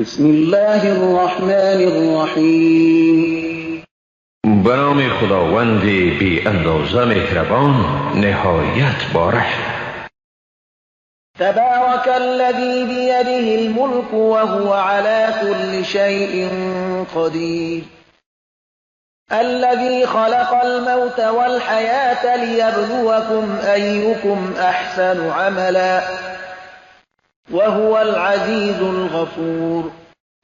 بسم الله الرحمن الرحیم. به نام خداوند بی اندازه مهربان، نهایت بارحم. تبارك الذي بيده الملك وهو على كل شيء قدير. الذي خلق الموت والحياة ليبلوكم أيكم أحسن عملا وهو العزیز الغفور.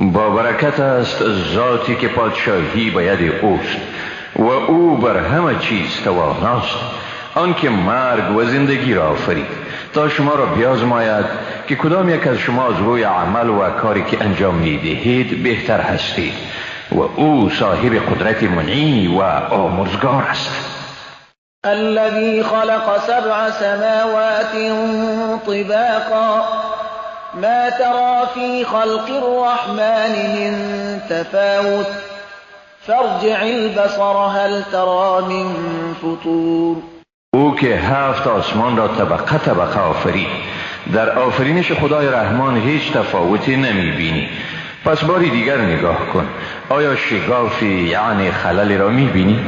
با برکت است ذاتی که پادشاهی به ید اوست و او بر همه چیز تواناست، آنکه مرگ و زندگی را آفرید تا شما را بیازماید که کدام یک از شما از روی عمل و کاری که انجام میدهید بهتر هستید، و او صاحب قدرت منعی و آمرزگار است. الذي خلق سبع سماوات طباقا ما ترى في خلق الرحمن من تفاوت فارجع البصر هل ترى من فطور. او که 7 آسمان را طبقه طبقه آفرید، در آفرینش خدای رحمان هیچ تفاوتی نمی بینی. پس باری دیگر نگاه کن، آیا شگافی یعنی خللی را می بینی؟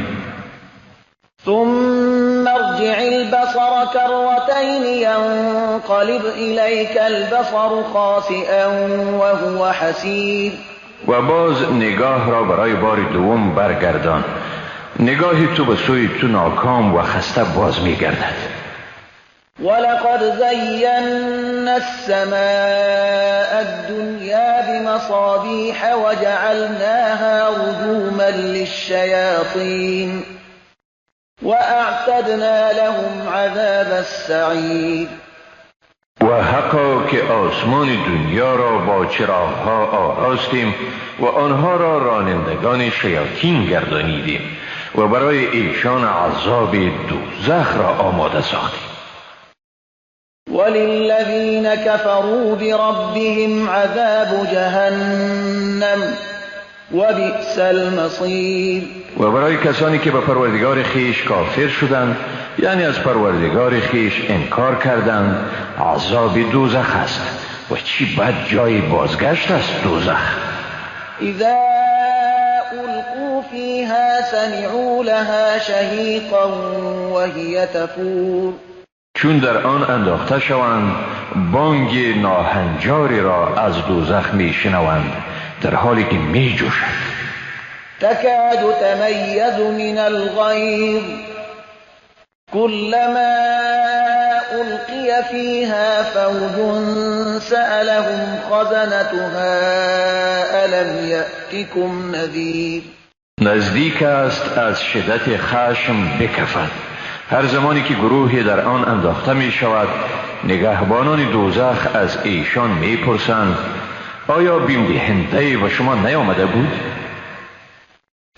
ثم ارجع البصر كرتين ينقلب إليك البصر خاسئا وهو حسير. و باز نگاه را برای بار دوم برگردان، نگاه تو به سوی تو ناکام و خسته باز می گردد. ولقد زينا السماء الدنيا بمصابيح وجعلناها رجوما للشياطين وأعتدنا لهم عذاب السعير. و حقا که آسمان دنیا را با چراغ‌ها آراستیم و آنها را رانندگان شیاطین گردانیدیم و برای ایشان عذاب دوزخ را آماده ساختیم. وللذین كفروا بربهم عذاب جهنم وبئس المصیر. و برای کسانی که به پروردگار خیش کافر شدند، یعنی از پروردگار خیش انکار کردند، عذاب دوزخ است و چی بد جای بازگشت است دوزخ. اذا القوا فیها سمعوا لها شهیقا وهی تفور. چون در آن انداخته شوند، بانگ ناهنجاری را از دوزخ می شنوند در حالی که می جوشد. تکاد تمیز من الغیظ كلما ألقي فيها فوج سألهم خزنتها ألم يأتكم نذير. نزدیک است از شدت خشم بکفد. هر زمانی که گروهی در آن انداخته می شود، نگهبانان دوزخ از ایشان می پرسند آیا بیم دهنده به شما نیامده بود؟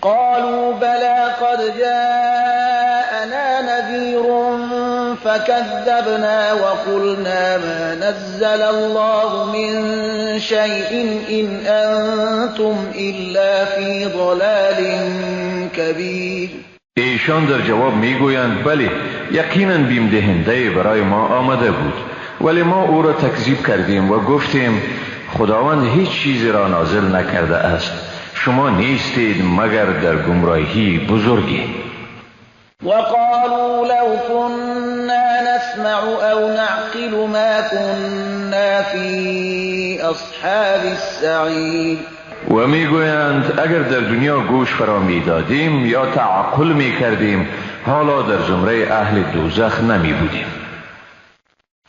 قالوا بلى قد جاءنا نذير فكذبنا وقلنا ما نزل الله من شيء إن أنتم إلا في ضلال كبير. ایشان در جواب میگویند بله، یقینا بیم دهنده برای ما آمده بود، ولی ما او را تکذیب کردیم و گفتیم خداوند هیچ چیزی را نازل نکرده است، شما نیستید مگر در گمراهی بزرگی. وقالوا لو كنا نسمع او نعقل ما كنا في اصحاب السعير. و میگویند اگر در دنیا گوش فرا میدادیم یا تعقل میکردیم، حالا در زمره اهل دوزخ نمی بودیم.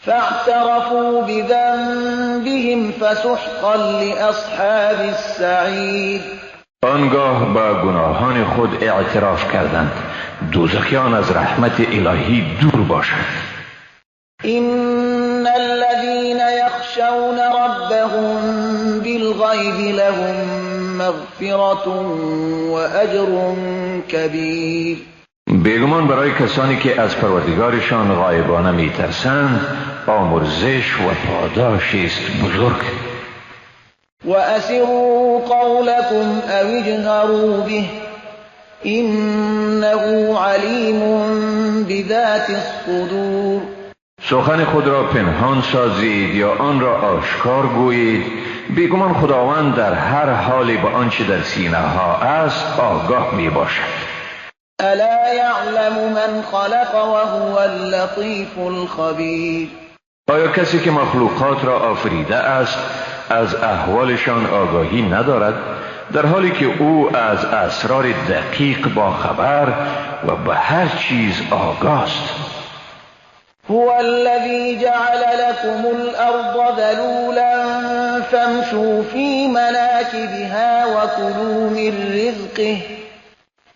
فاعترفوا بذنبهم فسحقا لأصحاب السعير. آنگاه با گناهان خود اعتراف کردند، دوزخیان از رحمت الهی دور باشند. إن الذين يخشون ربهم بالغيب لهم مغفرة وأجر كبير. بیگمان برای کسانی که از پروردگارشان غایبانه میترسند آمرزش و پاداشی است بزرگ. وأسروا قولكم أو اجهروا به إنه علیم بذات الصدور. سخن خود را پنهان سازید یا آن را آشکار گویید، بیگمان خداوند در هر حالی به آنچه در سینه ها است آگاه می باشد. الا یعلم من خلق وهو اللطیف الخبیر. آیا کسی که مخلوقات را آفریده است از احوالشان آگاهی ندارد، در حالی که او از اسرار دقیق با خبر و به هر چیز آگاست؟ هو الذي جعل لكم الأرض ذلولا فامشوا في مناكبها وكلوا من رزقه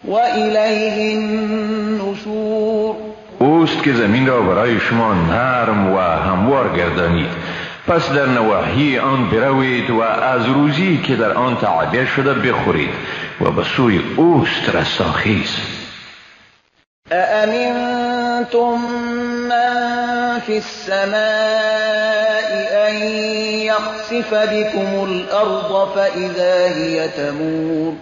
وإليه النشور. اوست که زمین را برای شما نرم و هموار گردانید، پس در نواحی آن بروید و از روزی که در آن تعبیه شده بخورید و به سوی اوست رستاخیز. أأمنتم من في السماء أن يخسف بكم الأرض فإذا هي تمور.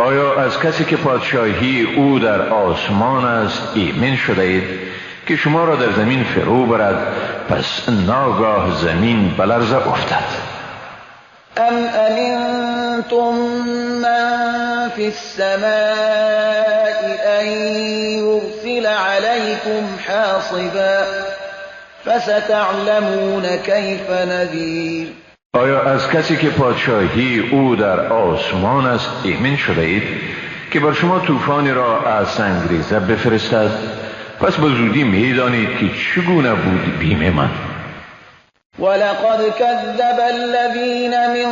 آیا از کسی که پادشاهی او در آسمان است ایمن شده اید که شما را در زمین فرو برد، پس ناگاه زمین به لرزه افتد؟ ام امنتم من فی السماء ان یرسل علیکم حاصبا فستعلمون کیف نذیر. آیا از کسی که پادشاهی او در آسمان است ایمن شده اید که بر شما طوفانی را از سنگریزه بفرستد؟ پس به زودی میدانید که چگونه بود بیم من. ولقد كذب الذين من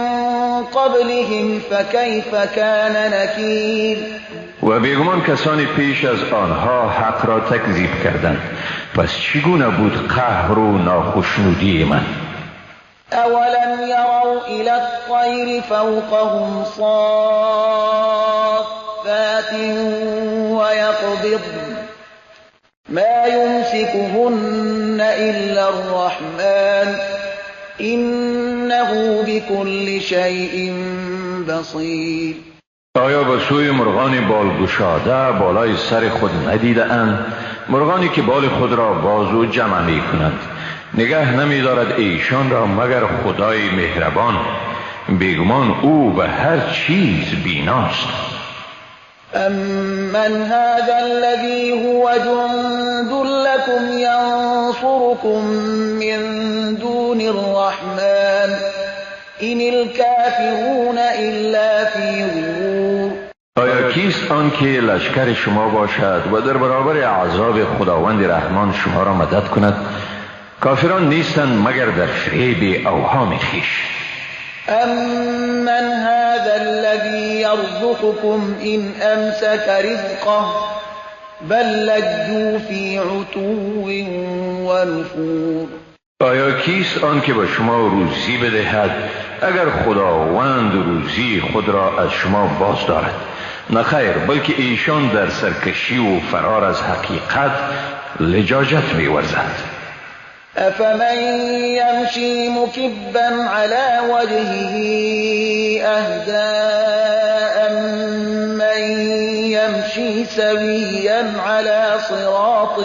قبلهم فكيف كان نكير. و بیگمان کسانی پیش از آنها حق را تکذیب کردند، پس چگونه بود قهر و ناخشنودی من. اولم يروا الى الطير فوقهم صافات ويقبضن ما يمسكهن إلا الرحمن إنه بكل شيء بصير. آیا به سوی مرغان بالگشاده بالای سر خود ندیده اند؟ مرغانی که بال خود را باز و جمع می کنند، نگه نمی دارد ایشان را مگر خدای مهربان، بیگمان او به هر چیز بیناست. أمن هذا الذي هو جند لكم ينصركم من دون الرحمن إن الكافرون إلا في غرور. آیا کیست آن که لشکر شما باشد و در برابر عذاب خداوند رحمان شما را مدد کند؟ کافران نیستند مگر در فریب اوهام خویش. أمن هذا الذي يرزقكم إن أمسك رزقه بل لجوا في عتو ونفور. آیا کیست آن که به شما روزی بدهد اگر خداوند روزی خود را از شما باز دارد؟ نه خیر، بلکه ایشان در سرکشی و فرار از حقیقت لجاجت می‌ورزند. أفمن يمشي مكبا على وجهه أهدى أمن يمشي سويا على صراط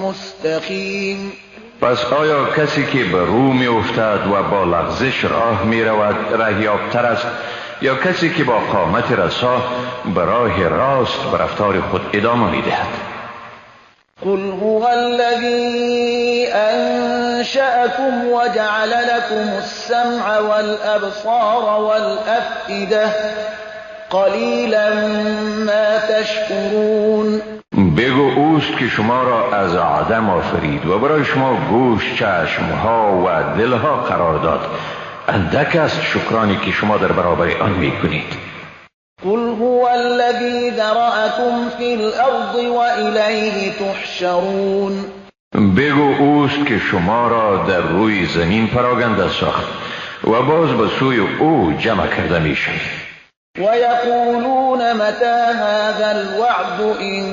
مستقيم. پس آیا کسی که به رو می افتد و با لغزش راه می رود رهیابتر است، یا کسی که با قامت رسا به راه راست به رفتار خود ادامه می دهد؟ قل هو الذي أنشأكم وجعل لكم السمع والأبصار والأفئدة قليلا ما تشكرون. بگو اوست که شما را از عدم آفرید و برای شما گوش، چشمها و دلها قرار داد. اندک است شکرانی که شما در برابر آن میکنید. قل هو الذي ذرأكم في الأرض وإليه تحشرون. بگو اوست که شما را در روی زمین پراگنده ساخت و باز به سوی او جمع کرده میشوید. ويقولون متى هذا الوعد إن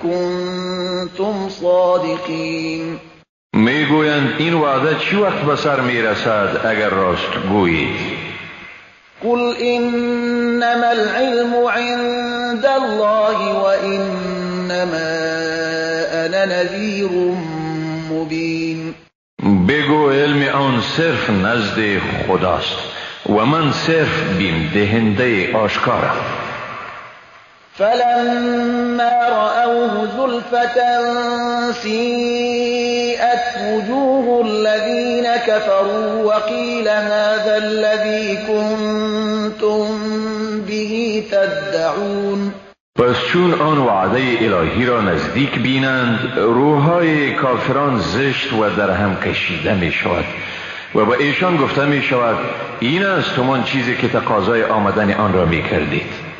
كنتم صادقين. میگویند این وعده چی وقت به سر میرسد اگر راست گویید؟ قل إنما العلم عند الله وإنما أنا نذير مبين. بگو علم آن صرف نزد خداست و من صرف بیم دهنده آشکارم. فلما رأوه زلفة سيئت وجوه الذين كفروا وقيل هذا الذي كنتم به تدعون. پس چون آن وعده الهی را نزدیک بینند، روحهای کافران زشت و در هم کشیده می شود و به ایشان گفته می شود این است همان چیزی که تقاضای آمدن آن را می کردید.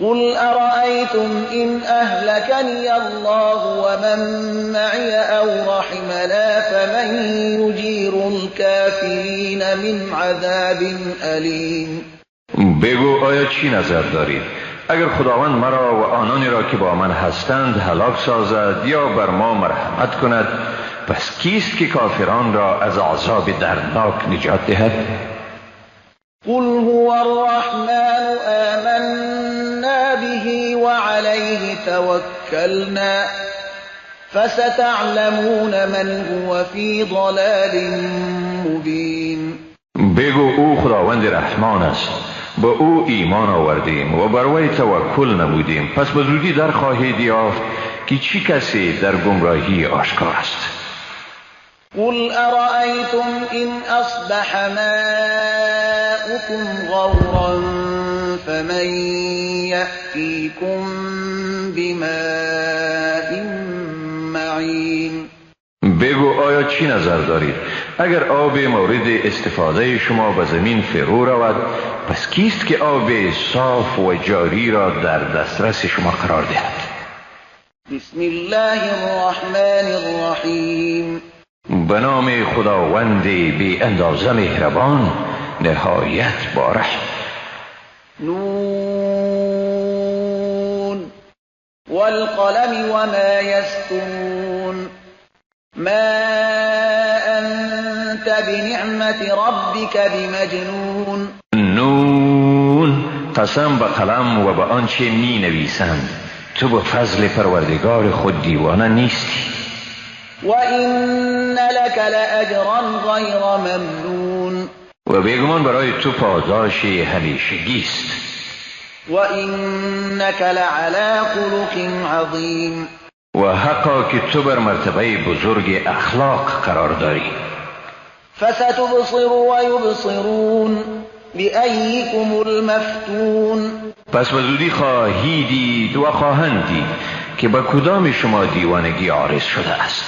قل أرأيتم إن أهلكني الله ومن معي أو رحمنا فمن يجير الكافرين من عذاب أليم. بگو آیا چی نظر دارید؟ اگر خداوند مرا و آنانی را که با من هستند هلاک سازد یا بر ما مرحمت کند، پس کیست که کافران را از عذاب دردناک نجات دهد؟ قل هو الرحمن آمنا به وعليه توكلنا فستعلمون من هو في ضلال مبين. بگو او خداوند رحمان است، با او ایمان آوردیم و بر وی توکل نمودیم، پس به زودی در خواهید یافت که چی کسی در گمراهی آشکار است. قل أرأيتم إن أصبح ماؤكم غورا فمن يأتيكم بماء معين. بگو آیا چی نظر دارید؟ اگر آب مورد استفاده شما به زمین فرو رود، پس کیست که آب صاف و جاری را در دسترس شما قرار دهد؟ بسم الله الرحمن الرحیم. به نام خداوند بی اندازه مهربان، نهایت با رحم. نون والقلم وما يسطرون ما أنت بنعمة ربك بمجنون. نون، قسم به قلم و به آنچه می نویسند، تو به فضل پروردگار خود دیوانه نیستی. وإن لك لأجرا غیر ممنون. و بیگمان برای تو پاداش همیشگی است. وإنك لعلى خلق عظیم. و حقا که تو بر مرتبه بزرگ اخلاق قرار داری. فستبصر ویبصرون بأیکم المفتون. پس به زودی خواهی دید و خواهند دید که به کدام شما دیوانگی عارض شده است.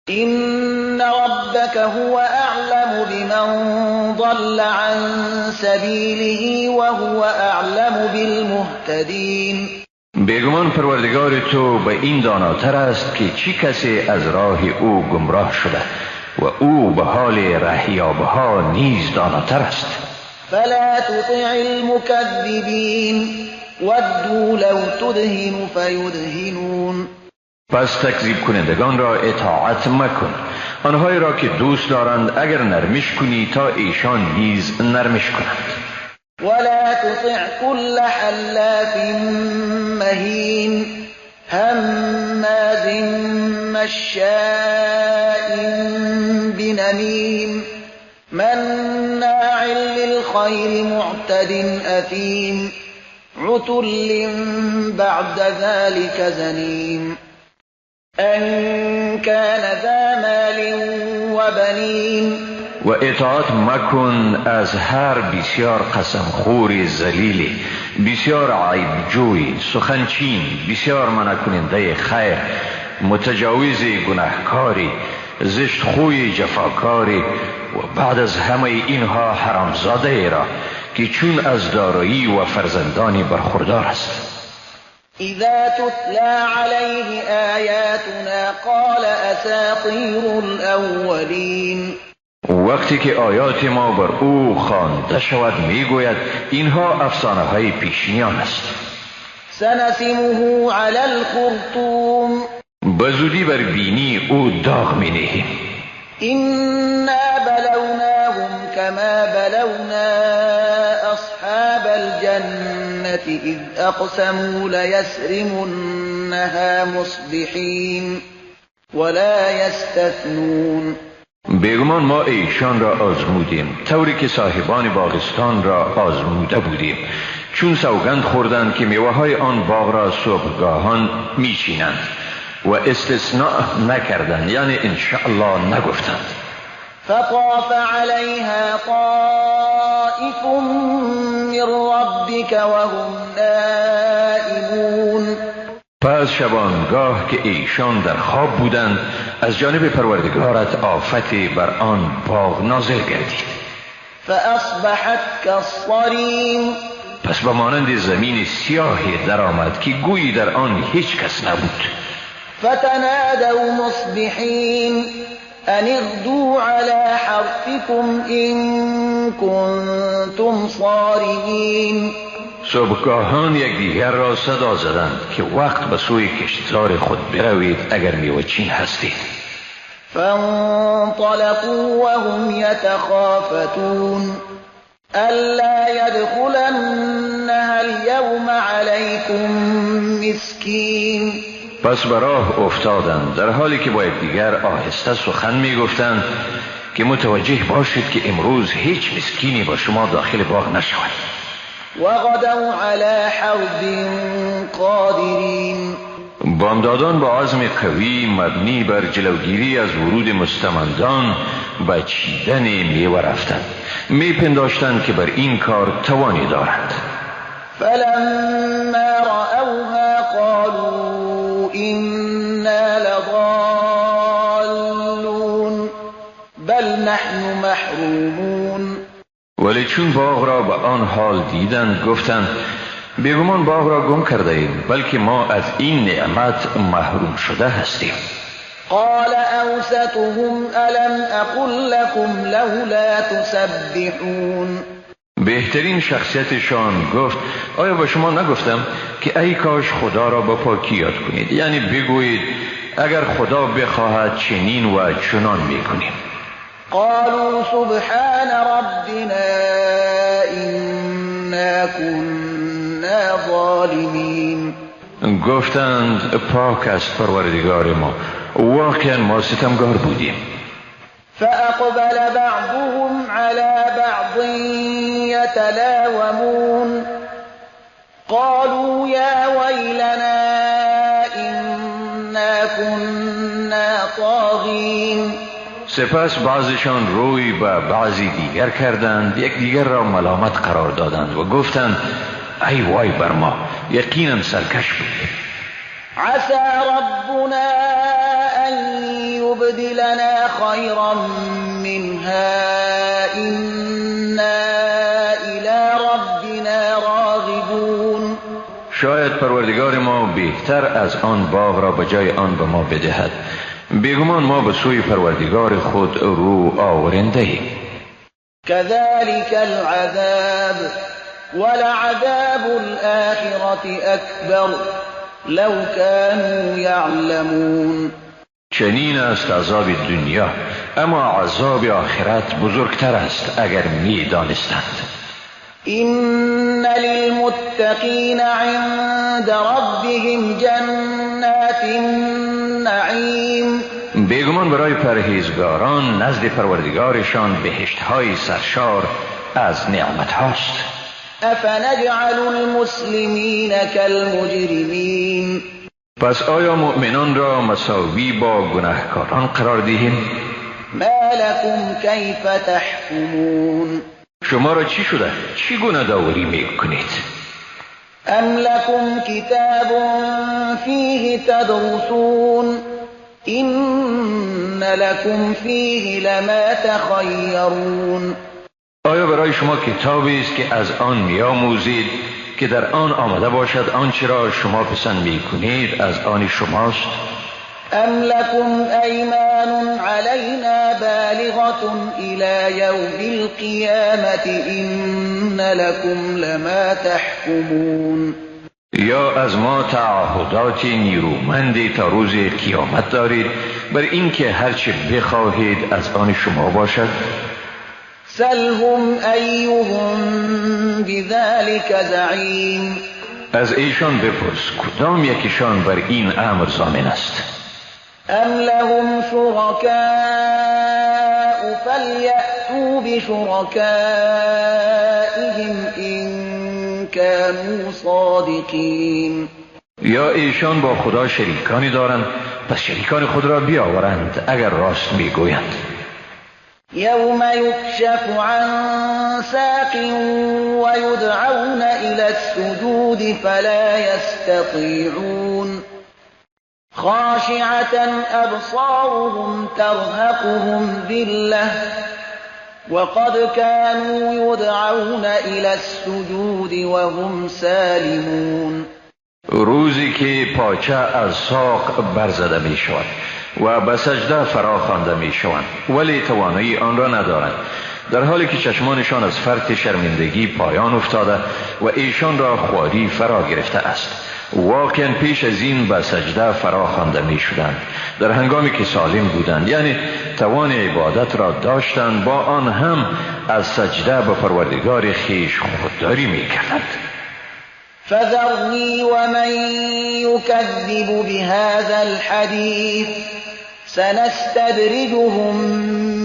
إن ربك هو أعلم بمن ضل عن سبیله وهو أعلم بالمهتدین. بیگمان پروردگار تو به این داناتر است که چی کسی از راه او گمراه شده و او به حال رهیابها نیز داناتر است. فلا تطع المكذبین ودوا لو تدهن فیدهنون. پس تکذیب کنندگان را اطاعت مکن، آنهایی را که دوست دارند اگر نرمش کنی تا ایشان نیز نرمش کنند. ولا تطع كل حلاف مهین هماز مشاء بنمیم مناع للخير معتد أثيم عتل بعد ذلك زنیم أن كان ذا مال وبنين. و اطاعت مکن از هر بسیار قسم خور ذلیل، بسیار عیب جوی، سخنچین، بسیار منع کننده خیر، متجاوز گناهکاری، زشت خوی جفاکاری و بعد از همه اینها حرامزاده را که چون از دارایی و فرزندانی برخوردار است. اذا تتلى عليه آیاتنا قال اساطیر الاولین. وقتی که آیات ما بر او خوانده شود میگوید اینها افسانه های پیشینیان است. سنسمه علی الخرطوم. به زودی بر بینی او داغ می نهیم. إنا بلوناهم كما بلونا أصحاب الجنة إذ أقسموا ليسرمنها مصبحين ولا يستثنون. بیگمان ما ایشان را آزمودیم، طوری که صاحبان باغستان را آزموده بودیم، چون سوگند خوردند که میوه های آن باغ را صبحگاهان میچینند و استثناء نکردند، یعنی انشاءالله نگفتند. فطاف عليها طائف من ربك وهم نائمون. پس شبانگاه که ایشان در خواب بودند، از جانب پروردگارت آفتی بر آن باغ نازل گردید. فاصبحت كالصريم. پس به مانند زمین سیاهی درآمد که گویی در آن هیچ کس نبود. فتنادوا مصبحین ان اغدوا على حرثكم ان كنتم صارمین. صبحگاهان یکدیگر را صدا زدند که وقت به سوی کشتزار خود بروید اگر میوه‌چین هستید. فانطلقوا وهم يتخافتون ألا يدخلنها اليوم عليكم مسكين. پس به راه افتادند در حالی که با یکدیگر آهسته سخن میگفتند که متوجه باشید که امروز هیچ مسکینی با شما داخل باغ نشود. وغدوا على حرد قادرین. بامدادان با عزم قوی مبنی بر جلوگیری از ورود مستمندان به چیدن میوه رفتند. میپنداشتند که بر این کار توانی دارند. فلما رأوها قالوا إنا لضالون بل نحن محرومون. ولی چون باغ را به آن حال دیدند گفتند بیگمان باغ را گم کرده ایم، بلکه ما از این نعمت محروم شده هستیم. قال اوسطهم الم اقل لكم لولا تسبحون. بهترین شخصیتشان گفت آیا به شما نگفتم که ای کاش خدا را با پاکی یاد کنید، یعنی بگویید اگر خدا بخواهد چنین و چنان میکنیم. قالوا سبحان ربنا إنا كنا ظالمین. گفتند پاک است پروردگار ما، واقعا ما ستمگار بودیم. فأقبل بعضهم على بعض يتلاومون قالوا يا ويلنا إنا كنا طاغين. سپس بعضشان روی به بعضی دیگر کردند، یکدیگر را ملامت قرار دادند و گفتند ای وای بر ما، یقینا سرکش بودیم. عسى ربنا أن يبدلنا خيرا منها إنا إلى ربنا راغبون. شاید پروردگار ما بهتر از آن باغ را به جای آن به ما بدهد. بیگمان ما به سوی پروردگار خود رو آورنده ایم. كذلك العذاب ولعذاب الآخرة أكبر لو كانوا يعلمون. چنین است عذاب دنیا، اما عذاب آخرت بزرگتر است اگر می دانستند. إن للمتقین عند ربهم جنات النعیم. بیگمان برای پرهیزگاران نزد پروردگارشان بهشت‌های سرشار از نعمت هاست. افنجعل المسلمین کالمجرمین. پس آیا مؤمنان را مساوی با گناهکاران قرار دهیم؟ ما لكم کیف تحکمون. شما را چی شده؟ چی گونه داوری میکنید؟ ام لكم کتاب فیه تدرسون إن لكم فیه لما تخیرون. آیا برای شما کتابی است که از آن میآموزید که در آن آمده باشد آنچه را شما پسند میکنید از آن شماست؟ ام لكم ایمان علینا بالغة الى یوم القیامة إن لكم لما تحکمون. یا از ما تعهدات نیرومندی تا روز قیامت دارید بر اینکه هرچه بخواهید از آن شما باشد؟ سلهم ایهم بذلك زعیم. از ایشان بپرس کدام یکیشان بر این امر ضامن است؟ ام لهم شرکاء فليأتوا بشركائهم إن كانوا صادقين. یا ایشان با خدا شریکانی دارند، پس شریکان خود را بیاورند اگر راست میگویند. یوم یکشف عن ساق ویدعون الى السجود فلا یستطیعون خاشعة ابصارهم ترهقهم ذلة وقد كانوا يدعون الى السجود وهم سالمون. روزی که پاچه از ساق برزده می شود و به سجده فرا خوانده می شوند، ولی توانایی آن را ندارند، در حالی که چشمانشان از فرط شرمندگی پایان افتاده و ایشان را خواری فرا گرفته است. واقعا پیش از این به سجده فرا خوانده می شدند در هنگامی که سالم بودند، یعنی توان عبادت را داشتند، با آن هم از سجده به پروردگار خویش خودداری می کردند. فذرني ومن يكذب بهذا الحديث سنستدرجهم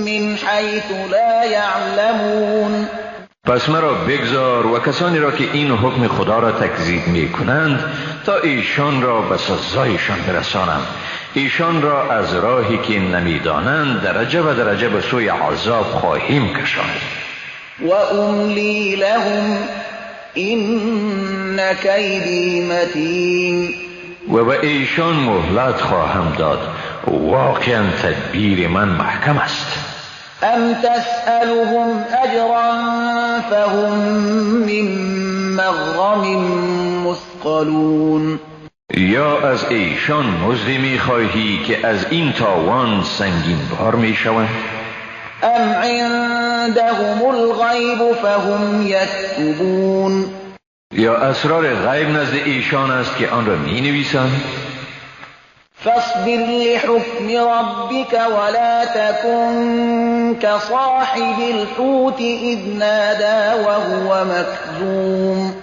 من حيث لا يعلمون. پس مرا بگذار و کسانی را که این حکم خدا را تکذیب می کنند تا ایشان را به سزایشان برسانم، ایشان را از راهی که نمیدانند درجه به درجه به سوی عذاب خواهیم کشاند. و املی لهم این کیدی متین. و به ایشان مهلت خواهم داد، واقعا تدبیر من محکم است. ام تسألهم اجرا فهم من مغرم مثقلون. یا از ایشان مزدی میخواهی که از این تاوان سنگین بار میشوند؟ ام عندهم الغیب فهم یکتبون. یا اسرار غیب نزد ایشان است که آن را می نویسند؟ فاصبر لحکم ربک ولا تکن كصاحب الحوت اذ نادى وهو مکظوم.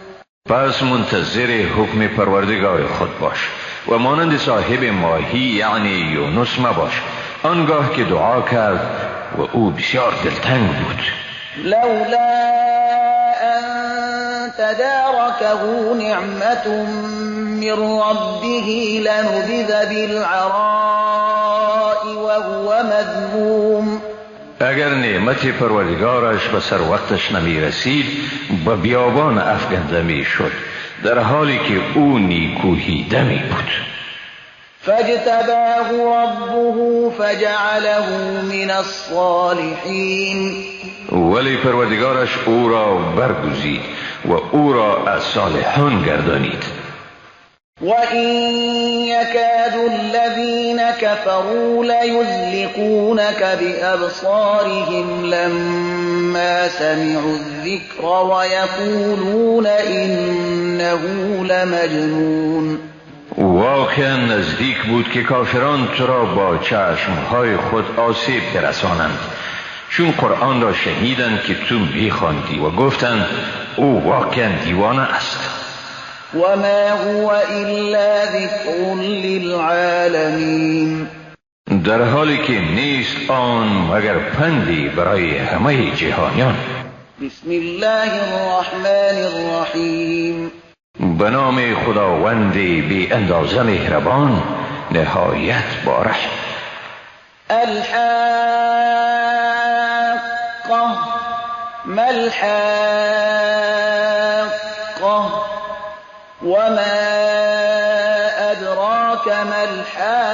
پس منتظر حکم پروردگار خود باش و مانند صاحب ماهی یعنی یونس مباش، آنگاه که دعا کرد و او بسیار دلتنگ بود. لولا ان تداركه نعمة من ربه لنبذ بالعراء وهو مذموم. اگر نعمت پروردگارش به سر وقتش نمی رسید به بیابان افکنده می شد، در حالی که او نیکوهیده می بود. فاجتباه ربه فجعله من الصالحین. ولی پروردگارش او را برگزید و او را از صالحان گردانید. وَإِن يَكَادُ الَّذِينَ كَفَرُوا لَيُزْلِقُونَكَ بِأَبْصَارِهِمْ لَمَّا سَمِعُوا الذِّكْرَ وَيَقُولُونَ إِنَّهُ لَمَجْنُونٌ. واقعا نزدیک بود که کافران تو را با چشمهای خود آسیب برسانند، چون قرآن را شنیدند که تو میخواندی و گفتند او واقعا دیوانه است. وما هو إلا ذکر للعالمین. در حالی که نیست آن مگر پندی برای همه جهانیان. بسم الله الرحمن الرحیم. به نام خداوند بی اندازه مهربان نهایت بارحم. الحاقة ما الحاقة وما أدراك ما الحاقة.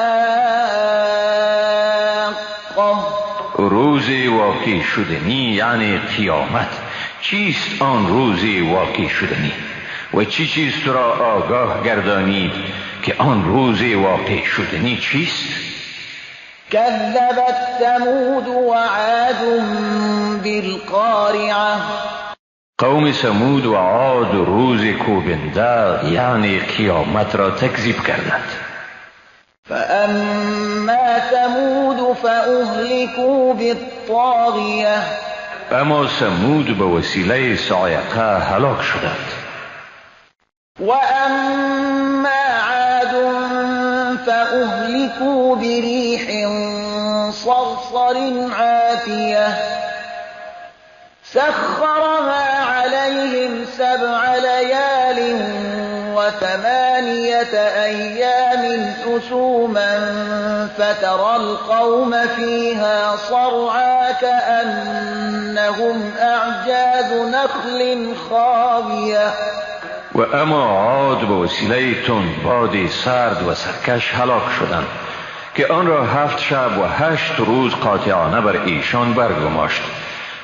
روز واقع شدنی یعنی قیامت. چیست آن روز واقع شدنی؟ و چی چیز تو را آگاه گردانید که آن روز واقع شدنی چیست؟ كذبت ثمود وعاد بالقارعة. قوم ثمود و عاد روز کوبنده یعنی قیامت را تکذیب کردند. فأما ثمود فأهلكوا بالطاغية. اما ثمود به وسیله صاعقه هلاک شدند. وأما عاد فأهلكوا بريح صرصر عاتية. آتية سخرها عليهم 7 ليال و8 أيام حسوما فترى القوم فيها صرعى كأنهم أعجاز نخل خاوية. و اما عاد به وسیله تندباد سرد و سرکش هلاک شدند که آن را 7 شب و 8 روز قاطعانه بر ایشان برگماشت.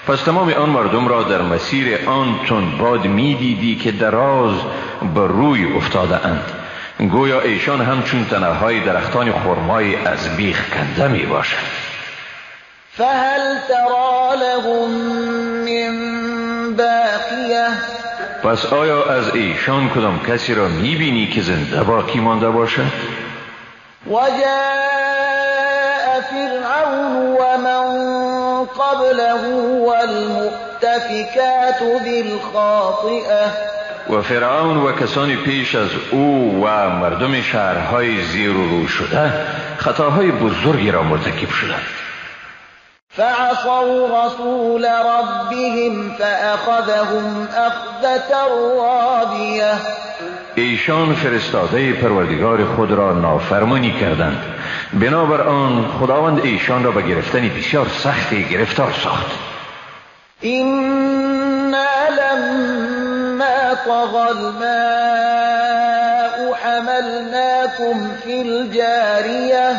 پس تمام آن مردم را در مسیر آن تندباد می دیدی که دراز بر روی افتاده اند، گویا ایشان همچون تنه های درختان خرمای از بیخ کنده می باشند. فهل ترى لهم من باقیه. پس آیا از ایشان کدام کسی را می بینی که زنده باقی مانده باشد؟ وجاء فرعون ومن قبله والمؤتفكات بالخاطئة. و فرعون و کسانی پیش از او و مردم شهرهای زیر و رو شده خطاهای بزرگی را مرتکب شدند. فعصوا رسول ربهم فأخذهم أخذة رابية. ایشان فرستاده پروردگار خود را نافرمانی کردند، بنابر آن خداوند ایشان را به گرفتن بسیار سختی گرفتار ساخت. إنا لما طغى الماء حملناكم في الجارية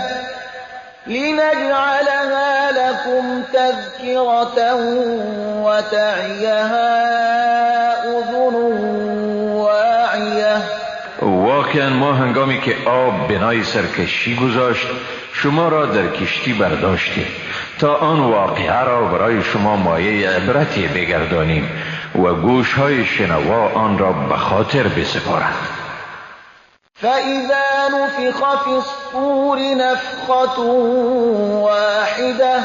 لنجعلها لكم تذكرة وتعيها أذن واعية. واقعا ما هنگامی که آب بنای سرکشی گذاشت شما را در کشتی برداشتیم تا آن واقعه را برای شما مایه عبرتی بگردانیم و گوشهای شنوا آن را به خاطر بسپارند. فإذا نفخ في الصور نفخة واحدة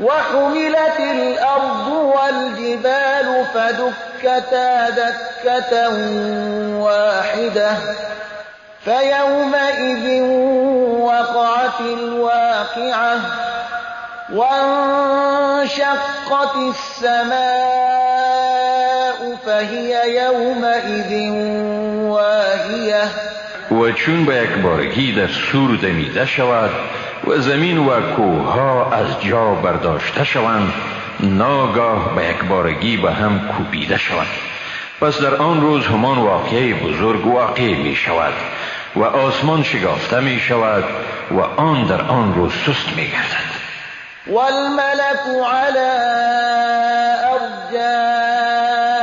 وحملت الأرض والجبال فدكتا دكة واحدة فيومئذ وقعت الواقعة وانشقت السماء فهي يومئذ واهية. و چون به یک بارگی در سور دمیده شود و زمین و کوهها از جا برداشته شوند، ناگاه به یک بارگی به هم کوبیده شوند. پس در آن روز همان واقعه بزرگ واقع می شود و آسمان شگافته می شود و آن در آن روز سست می گردد. والملك على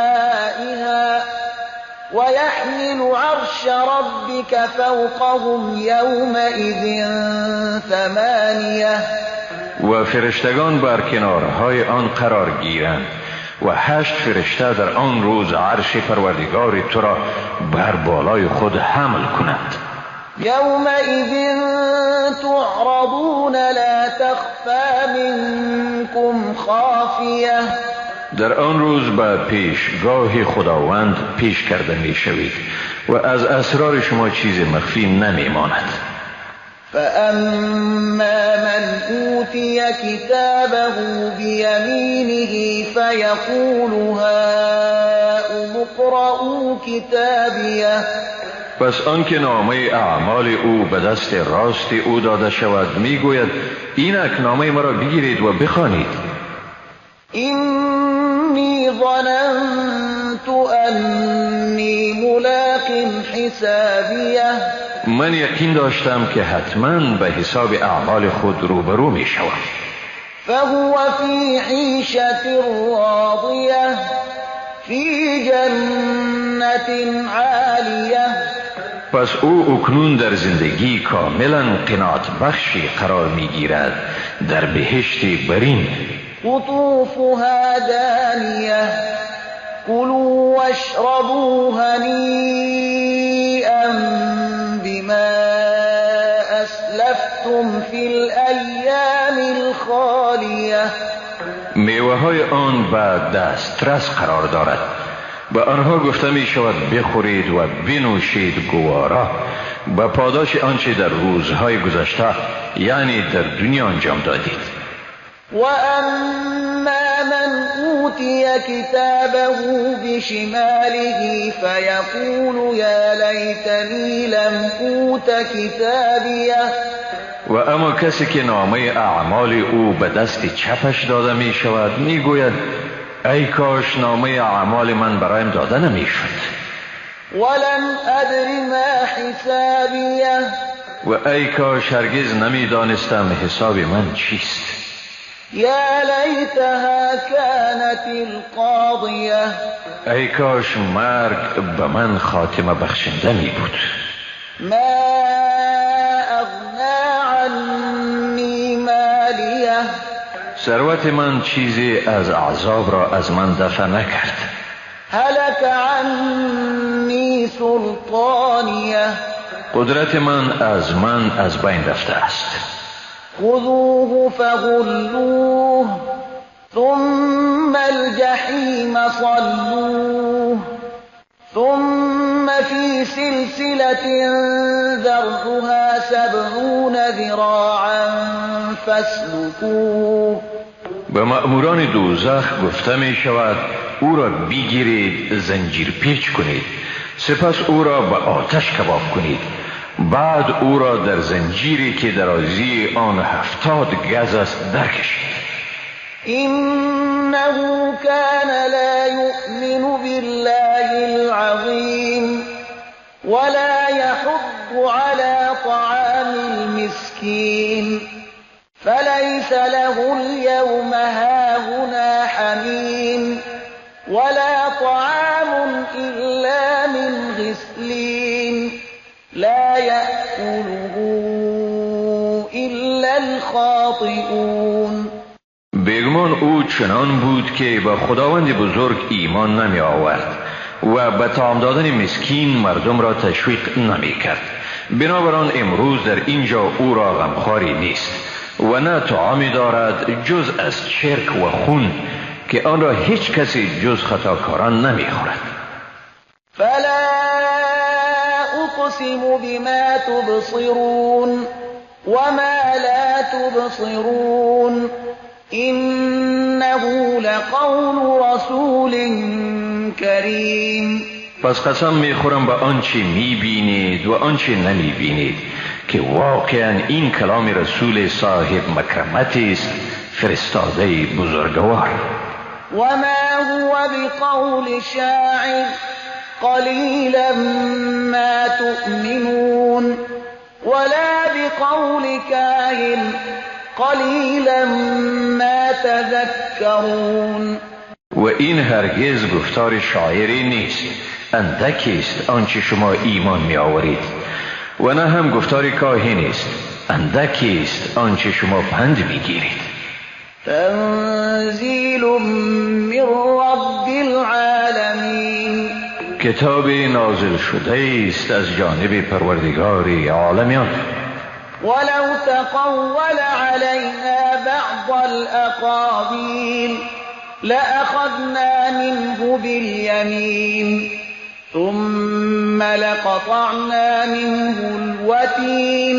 أرجائها ويحمل عرش ربك فوقهم يومئذ 8. و فرشتگان بر کنارهای آن قرار گیرند و 8 فرشته در آن روز عرش پروردگار تو را بر بالای خود حمل کنند. يومئذ تعرضون لا تخفى منكم خافية. در آن روز به پیشگاه خداوند پیش کرده می شوید و از اسرار شما چیز مخفی نمی ماند. فأما من أوتي كتابه بيمينه فيقول هاؤم اقرءوا كتابيه. پس آنکه نامه اعمال او به دست راست او داده شود میگوید اینک نامه مرا بگیرید و بخوانید. إني ظننت أني ملاق حسابيه. من یقین داشتم که حتما به حساب اعمال خود روبرو می شوم. فهو في عيشة راضية في جنة عالية. پس او اکنون در زندگی کاملا قناعت بخشی قرار می گیرد در بهشت برین. قطوفها دانية كلوا واشربوا هنيئا بما أسلفتم في الأيام الخالية. میوه های آن به دسترس قرار دارد. به آنها گفته می شود بخورید و بنوشید گوارا به پاداش آنچه در روزهای گذشته یعنی در دنیا انجام دادید. وأما من أوتي كتابه بشماله فيقول يا ليتني لم أوت كتابيه. و اما کسی که نامه اعمال او به دست چپش داده می شود می گوید ای کاش نامه اعمال من برایم داده نمی شد. ولم أدر ما حسابیه. و ای کاش هرگز نمی دانستم حساب من چیست. یا لیتها كانت القاضیه. ای کاش مرگ به من خاتمه بخشنده می بود. ما اغنی عنی مالیه. ثروت من چیزی از عذاب را از من دفع نکرد. هلك عنی سلطانیه. قدرت من از بین رفته است. خذوه فغلوه ثم الجحیم صلوه ثم في سلسلة ذرعها 70 ذراعا فاسلكوه. به مأموران دوزخ گفته می شود او را بگیرید، زنجیر پیچ کنید، سپس او را به آتش کباب کنید، بعد او را در زنجیری که درازی آن 70 گز است درکشید. انه كان لا يؤمن بالله العظیم ولا يحض على طعام المسكين فليس له اليوم هاهنا حميم ولا طعام إلا من غسلين لا يأكله إلا الخاطئون. بیگمان او چنان بود که به خداوند بزرگ ایمان نمی آورد و به طعام دادن مسکین مردم را تشویق نمی کرد. بنابراین امروز در اینجا او را غمخواری نیست و نه طعامی دارد جز از چرک و خون که آن را هیچ کسی جز خطاکاران نمی خورد. فلا أقسم بما تبصرون وما لا تبصرون إنه لقول رسول کریم. پس قسم میخورم به آنچه میبینید و آنچه نمیبینید که واقعا این کلام رسول صاحب مکرمتی است، فرستاده بزرگوار. وما هو بقول شاعر قلیلا ما تؤمنون ولا بقول کاهن قلیلا ما تذکرون. و این هرگز گفتار شاعری نیست، اندکی است آنچه شما ایمان می آورید، و نه هم گفتار کاهن است، اندکی است آنچه شما پند می گیرید. تنزیل من رب العالمین. کتاب نازل شده است از جانب پروردگار عالمیان. ولو تقول علينا بعض الأقاويل لأخذنا منه باليمين ثم لقطعنا منه الوتين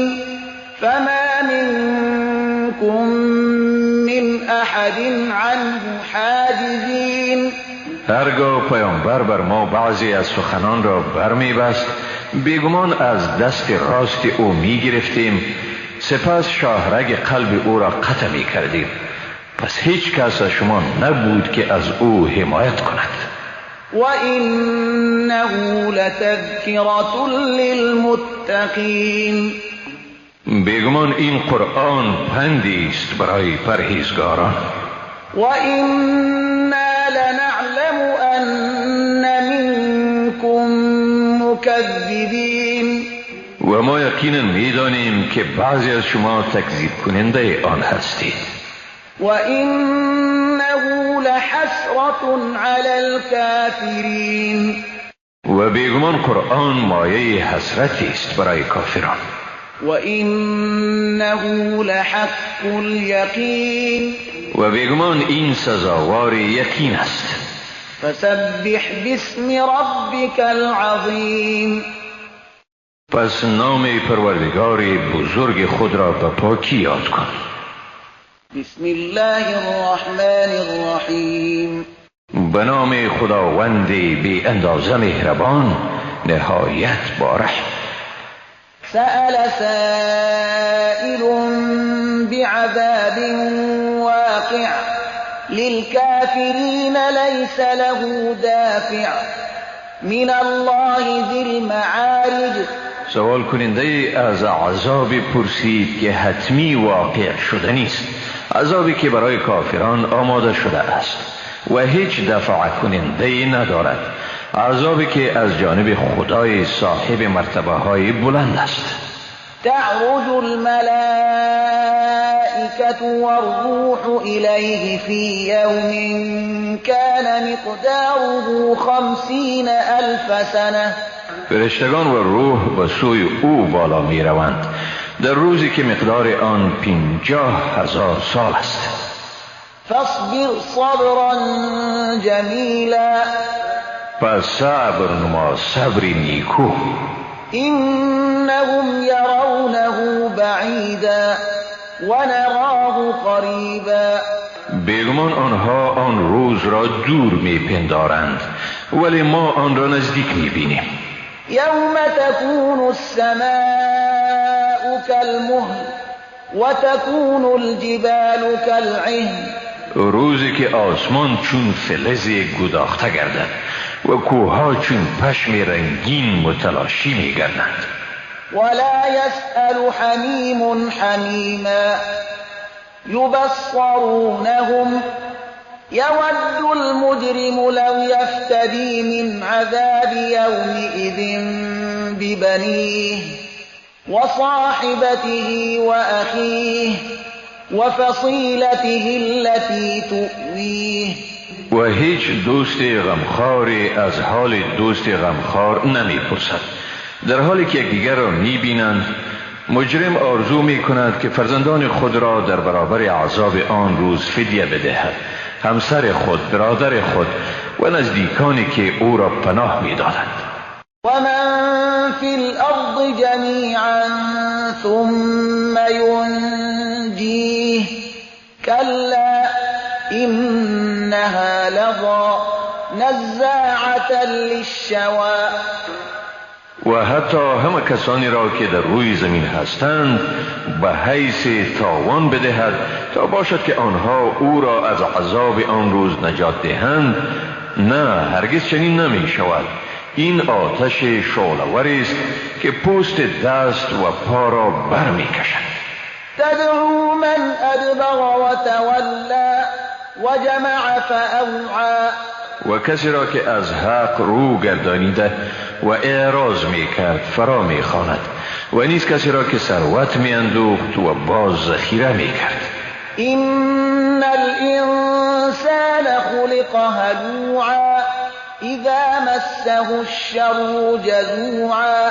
فما منكم من أحد عنه حاجزين. هرگاه پیامبر بر ما بعضی از سخنان را برمیبست، بیگمان از دست راست او میگرفتیم، سپس شاهرگ قلب او را قطع میکردیم. پس هیچ کس از شما نبود که از او حمایت کند. و انه لتذکرة للمتقین. بیگمان این قرآن پندی است برای پرهیزگاران. و انا لنعلم ان منکم مکذبین. و ما یقینا میدانیم که بعضی از شما تکذیب کننده آن هستید. و انه لحسرة علی الكافرین. و بیگمان قرآن مایه حسرتی است برای کافران. و انه لحق الیقین. و بیگمان این سزاوار یقین است. فسبح باسم ربک العظیم. پس نام پروردگار بزرگ خود را به پاکی یاد کن. بسم الله الرحمن الرحیم. به نام خداوند بی اندازه مهربان، نهایت بارحم. سأل سائل بعذاب واقع للكافرين ليس له دافع من الله ذی المعارج. سوال کننده از عذاب پرسید که حتمی واقع شده نیست، عذابی که برای کافران آماده شده است و هیچ دفع کننده ندارد، عذابی که از جانب خدای صاحب مرتبه های بلند است. تعرج الملائكة والروح إليه في يوم كان مقداره 50,000 سنة. فرشتگان و روح به سوی او بالا می روند در روزی که مقدار آن 50,000 سال است. فاصبر صبرا جمیلا. پس صبر نما، صبری نیکو. انهم یرونه بعیدا ونراه قریبا. بیگمان آنها آن روز را دور میپندارند ولی ما آن را نزدیک میبینیم. یوم تکون السماء کالمهل وتکون الجبال کالعهن. روزی که آسمان چون فلز گداخته گردد و کوهها چون پشم رنگین متلاشی میگردند. ولا يسأل حمیم حمیما یبصرونهم یود المجرم لو یفتدی من عذاب یومئذ ببنیه وصاحبته وأخیه وفصیلته التي تؤویه. و هیچ دوست غمخواری از حال دوست غمخوار نمیپرسد. در حالی که یکدیگر را میبینند، مجرم آرزو میکند که فرزندان خود را در برابر عذاب آن روز فدیه بدهد، همسر خود، برادر خود و نزدیکانی که او را پناه میدادند. و من فی الارض جمیعا ثم ینجیه کلا انها لظی نزاعة للشوی. و حتی همه کسانی را که در روی زمین هستند به حیث تاوان بدهد تا باشد که آنها او را از عذاب آن روز نجات دهند. نه، هرگز چنین نمی شود. این آتش شعله‌ور است که پوست دست و پا را بر می کشد. تدعو من ادبر و تولی و جمع فاوعی. و کسی را که از حق رو گردانیده و اعراض می کرد فرا می خواند، و نیز کسی را که ثروت می اندوخت و باز ذخیره می کرد. ان الانسان خلق هلوعا اذا مسه الشر جزوعا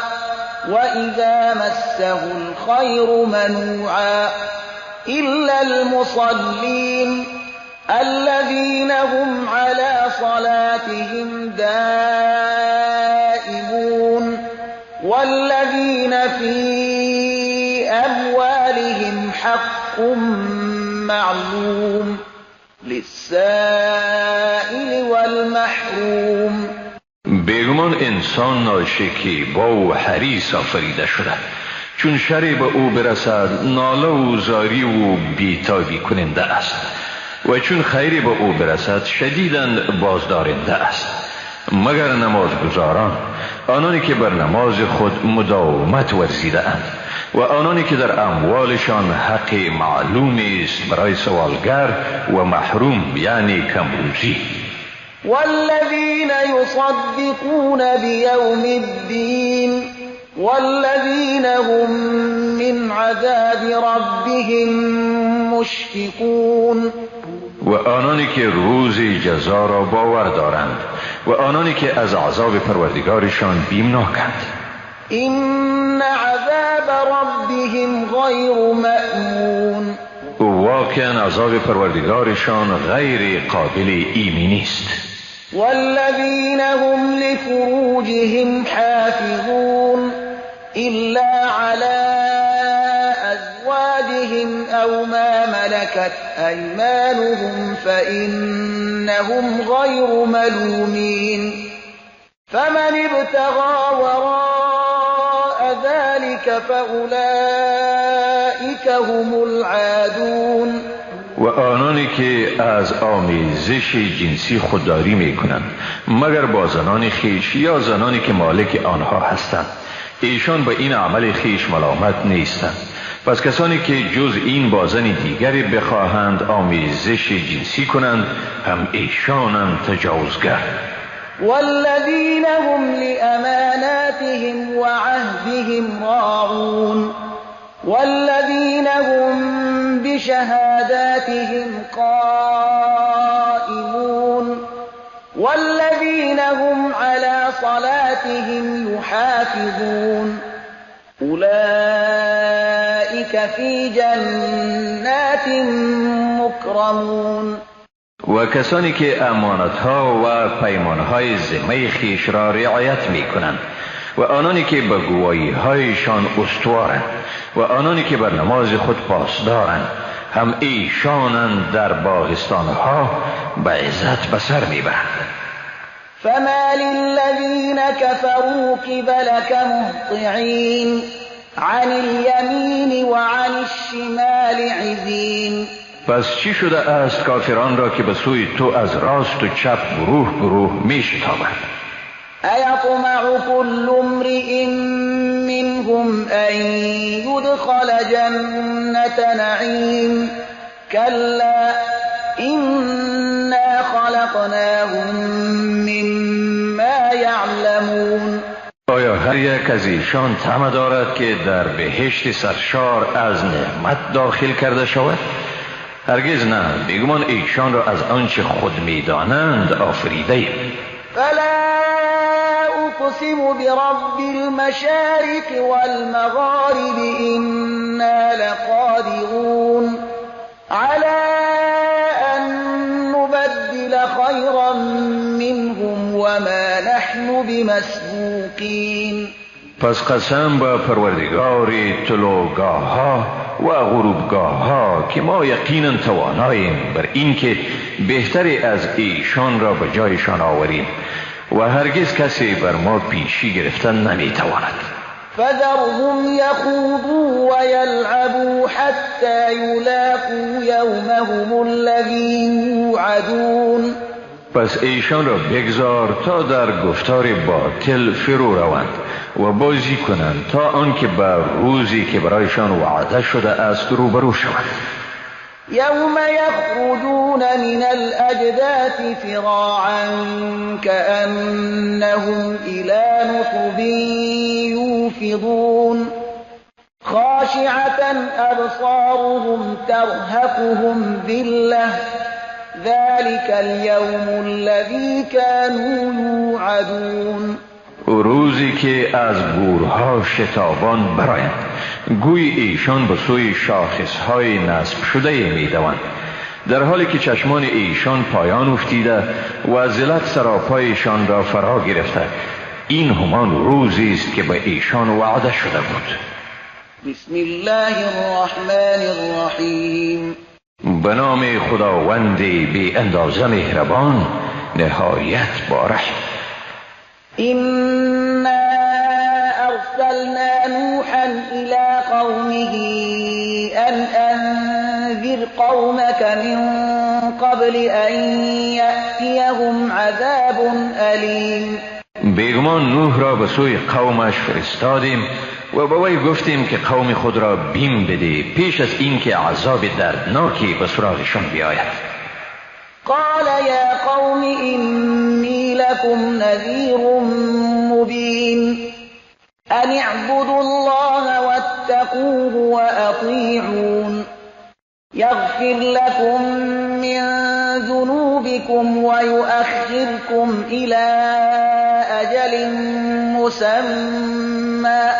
و اذا مسه الخیر منوعا الا المصلین الذين هم على صلاتهم دائمون والذين في أموالهم حق معلوم للسائل والمحروم. بیگمان انسان ناشکیبا و حریص آفریده شده، چون شری به او برسد ناله و زاری و بیتابی کننده است، و چون خیری به او برسد شدیداً بازدارنده است. مگر نمازگزاران، آنانی که بر نماز خود مداومت ورزیده اند و آنانی که در اموالشان حق معلوم است برای سوالگر و محروم، یعنی کمروزی. والذین یصدقون بیوم الدین والذین هم من عذاب ربهم مشفقون. و آنانی که روز جزا را باور دارند و آنانی که از عذاب پروردگارشان بیمناکند. این عذاب ربهم غیر مأمون. واقعا عذاب پروردگارشان غیر قابل ایمنی است. والذین هم لفروجهم حافظون الا على ازواجهم او ما ملكت ملكت أيمانهم فإنهم غير ملومين فمن ابتغى وراء ذلك فأولئك هم العادون. و آنانی که از آمیزش جنسی خودداری میکنند مگر با زنان خویش یا زنانی که مالک آنها هستند، ایشان به این عمل خویش ملامت نیستند. پس کسانی که جز این با زن دیگری بخواهند آمیزش جنسی کنند هم ایشانند تجاوزگر. والذین هم لأماناتهم وعهدهم راعون والذین هم بشهاداتهم قائمون والذین هم على صلاتهم يحافظون أولئك في جنات مكرمون. و کسانی که امانتها و پیمانهای ذمه خویش را رعایت می کنند و آنانی که به گواهی هایشان استوارند و آنانی که بر نماز خود پاسدارند، هم ایشانند در باغستانها به عزت به سر میبرند. فما للذین كفروا قبلك مهطعین عن اليمین وعن الشمال عزین. پس چی شده است کافران را که به سوی تو از راست و چپ گروه گروه می شتابند؟ أيطمع كل امرئ منهم أن يدخل جنة نعيم كلا إنا خلقناهم مما يعلمون. آیا هر یک از ایشان طمع دارد که در بهشت سرشار از نعمت داخل کرده شود؟ هرگز نه، بیگمان ایشان را از آنچه خود میدانند آفریده ایم. فلا أقسم برب المشارق والمغارب إنا لقادرون على أن نبدل خيرا منهم وما نحن بمسبوقين. پس قسم به پروردگار طلوعگاه ها و غروبگاه ها که ما یقینا تواناییم بر اینکه بهتری از ایشان را به جایشان آوریم و هرگز کسی بر ما پیشی گرفتن نمیتواند. فذرهم یخوضوا ویلعبوا حتی یلاقوا یومهم الذی یوعدون. پس ایشان را بگذار تا در گفتار باطل فرو روند و بازی کنند تا آنکه بر روزی که برایشان وعده شده است روبرو شوند. یوم یخرجون من الاجداث فراعا كأنهم الى نصب یوفضون خاشعة ابصارهم ترهقهم ذلة ذلك اليوم الذي كانوا يوعدون. روزی که از گورها شتابان برایند، گوی ایشان به سوی شاخصهای نصب شده میدوند، در حالی که چشمان ایشان پایان افتیده و ذلت سراپایشان را فرا گرفته. این همان روزی است که به ایشان وعده شده بود. بسم الله الرحمن الرحیم. به نام خداوند بی اندازه مهربان نهایت بارحم. إنا أرسلنا نوحا إلى قومه أن أنذر قومك من قبل أن يأتيهم عذاب أليم. بیگمان نوح را به سوی قومش فرستادیم و به وی گفتیم که قوم خود را بیم بده پیش از اینکه عذاب دردناکی به سراغشان بیاید. قال يا قوم إني لكم نذير مبين أن اعبدوا الله واتقوه وأطيعون يغفر لكم من ذنوبكم ويؤخركم إلى أجل مسمى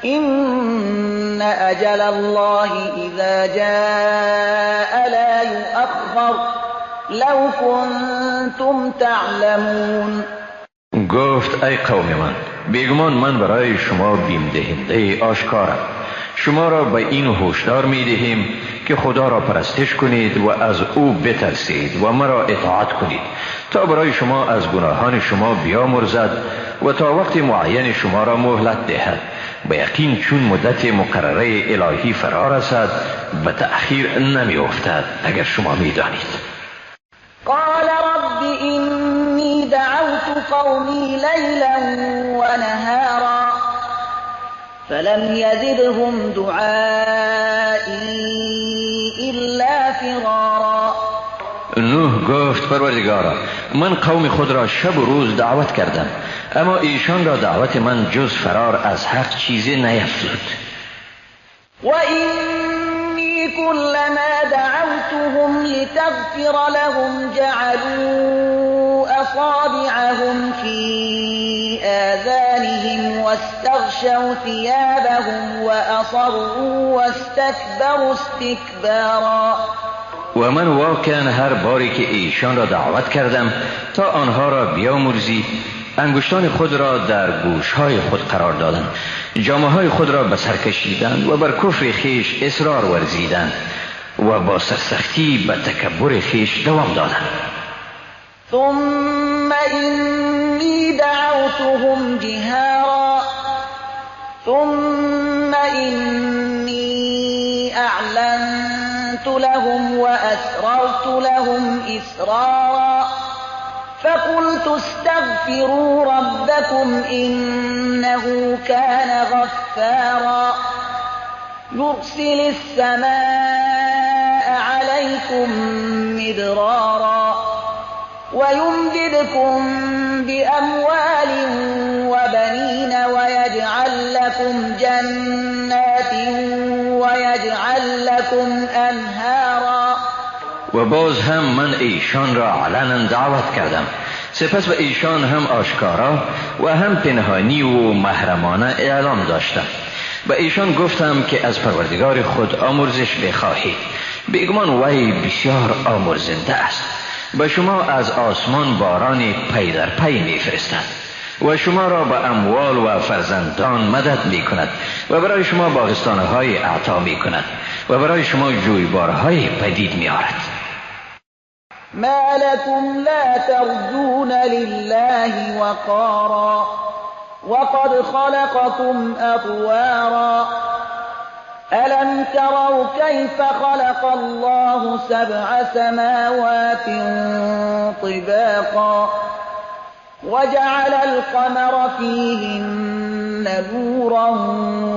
إن أجل الله إذا جاء لا يؤخر لو كنتم تعلمون. گفت ای قوم من، بیگمان من برای شما بیم دهنده آشکارم. شما را به این هشدار می دهیم که خدا را پرستش کنید و از او بترسید و مرا اطاعت کنید تا برای شما از گناهان شما بیامرزد و تا وقت معین شما را مهلت دهد. به یقین چون مدت مقرره الهی فرا رسد به تأخیر نمی افتد، اگر شما می دانید. قال رب إني دعوت قومي ليلا ونهارا فلم يزدهم دعائي إلا فرارا. نوح گفت پروردگارا، من قوم خود را شب و روز دعوت کردم، اما ایشان را دعوت من جز فرار از حق چیزی نیفزود. و إني كلما دعوتهم لتغفر لهم جعلوا أصابعهم في آذانهم واستغشوا ثيابهم وأصروا واستكبروا استكبارا. و من واقعا هر باری که ایشان را دعوت کردم تا آنها را بیامرزی، انگشتان خود را در گوشهای خود قرار دادند، جامه‌های خود را به سر کشیدند و بر کفر خویش اصرار ورزیدند و با سرسختی به تکبر خویش دوام دادند. ثم إني دعوتهم جهارا ثم إني أعلنت لهم وأسررت لهم إسرارا فقلت استغفروا ربكم إنه كان غفارا يرسل السماء عليكم مدرارا ويمددكم بأموال وبنين ويجعل لكم جنات ويجعل لكم أنهارا. و باز هم من ایشان را علنا دعوت کردم، سپس به ایشان هم آشکارا و هم پنهانی و محرمانه اعلام داشتم. به ایشان گفتم که از پروردگار خود آمرزش بخواهید، بیگمان وی بسیار آمرزنده است. به شما از آسمان باران پی در پی میفرستد و شما را به اموال و فرزندان مدد می کند و برای شما باغستانهای عطا می کند و برای شما جویبارهای پدید می آرد. ما لكم لا ترجون لله وقارا وقد خلقكم أطوارا ألم تروا كيف خلق الله 7 سماوات طباقا وجعل القمر فيهن نورا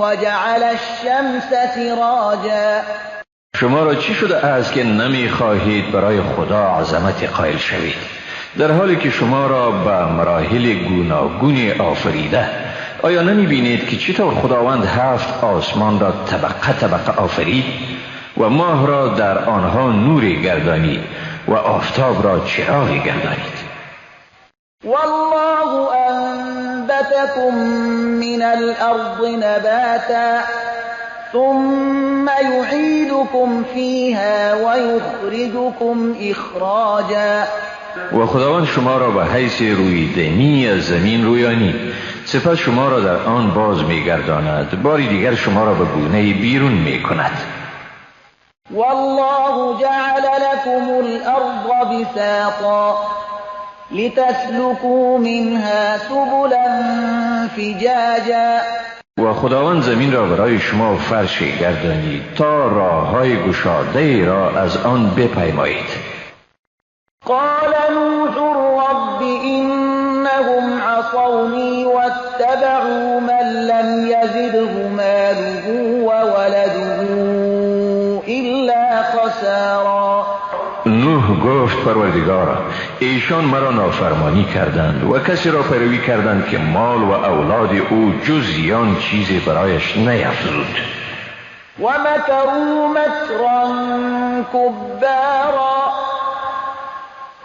وجعل الشمس سراجا. شما را چی شده است که نمی خواهید برای خدا عظمت قائل شوید، در حالی که شما را به مراحل گوناگون آفریده؟ آیا نمی بینید که چطور خداوند 7 آسمان را طبقه طبقه آفرید و ماه را در آنها نور گردانید و آفتاب را چراغ گردانید؟ والله أنبتكم من الأرض نباتا ثم يعيدكم فيها ويخرجكم إخراجا. و خداوند شما را به حیث رویدنی از زمین رویانی، سپس شما را در آن باز می‌گرداند، باری دیگر شما را به گونه بیرون می‌کند. والله جعل لكم الأرض بساطا لتسلكوا منها سبلا فجاجا. و خداوند زمین را برای شما فرش گردانید تا راه‌های گشاده را از آن بپیمایید. قال نوح رب إنهم عصوني واتبعوا من لم يزده ماله وولده إلا خسارا. نوح گفت پروردگارا، ایشان مرا نافرمانی کردند و کسی را پیروی کردند که مال و اولاد او جز زیان چیزی برایش نیفزود. و مکروا مکرا کبارا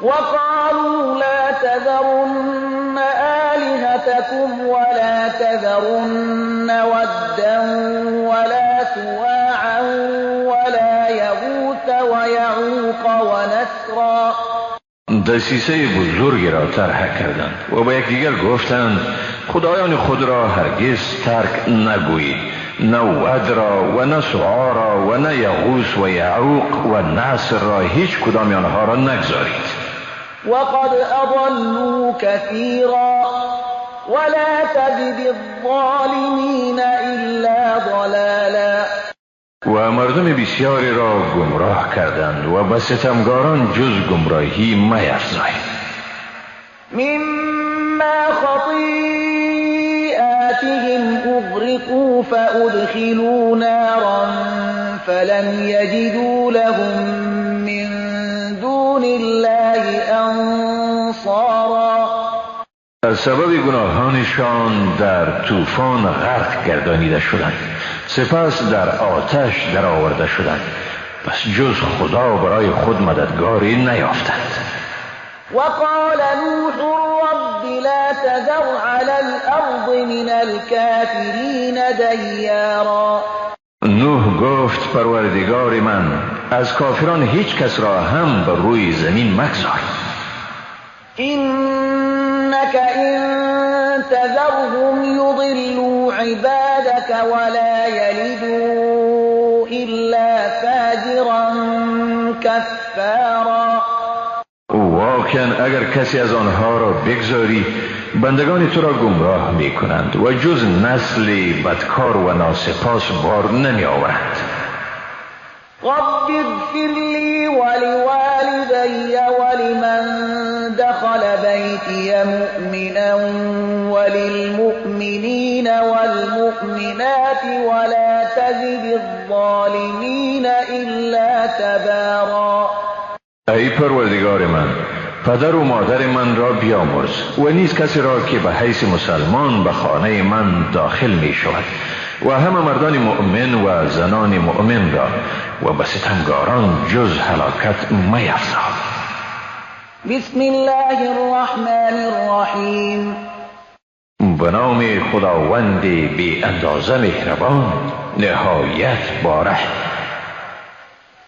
وقالوا لا تذرن آلهتكم ولا تذرن ودا ولا سواعا ولا يغوث ويعوق ونسرا. در دسیسه بزرگی را طرح کردند و با یکدیگر گفتند خدایان خود را هرگز ترک نگویید، نه ود را و نه سعا را و نه یغوث و یعوق و نصر را، هیچ کدام آنها را نگذارید. وقد اضلوا كثيرا ولا تزد الظالمین الا ضلالا. و مردم بسیاری را گمراه کردند و به ستمگاران جز گمراهی میفزایید. مما خطیئاتهم اغرقوا فادخلوا نارا فلم یجدوا لهم من دون الله انصارا. از سبب گناهانشان در طوفان غرق گردانیده شدند، سپس در آتش درآورده شدند، پس جز خدا برای خود مددگاری نیافتند. وقال نوح رب لا تذر على الارض من الكافرین دیارا. نوح گفت پروردگار من، از کافران هیچ کس را هم بر روی زمین مگذار. إنك إن تذرهم يضلوا عبادك ولا يلدوا إلا فاجرا كفارا. واقعا اگر کسی از آنها را بگذاری بندگان تو را گمراه می کنند و جز نسل بدکار و ناسپاس بار نمی آورند. رب اغفر لي ولوالدي ولمن دخل بيتي مؤمنا وللمؤمنين والمؤمنات ولا تزد الظالمين إلا تبارا. ای پروردگار من، پدر و مادر من را بیامرز و نیز کسی را که به حیث مسلمان به خانه من داخل می شود و همه مردان مؤمن و زنان مؤمن را، و به ستمگاران جز هلاکت میفزا. بسم الله الرحمن الرحیم. به نام خداوند بی اندازه مهربان، نهایت باره.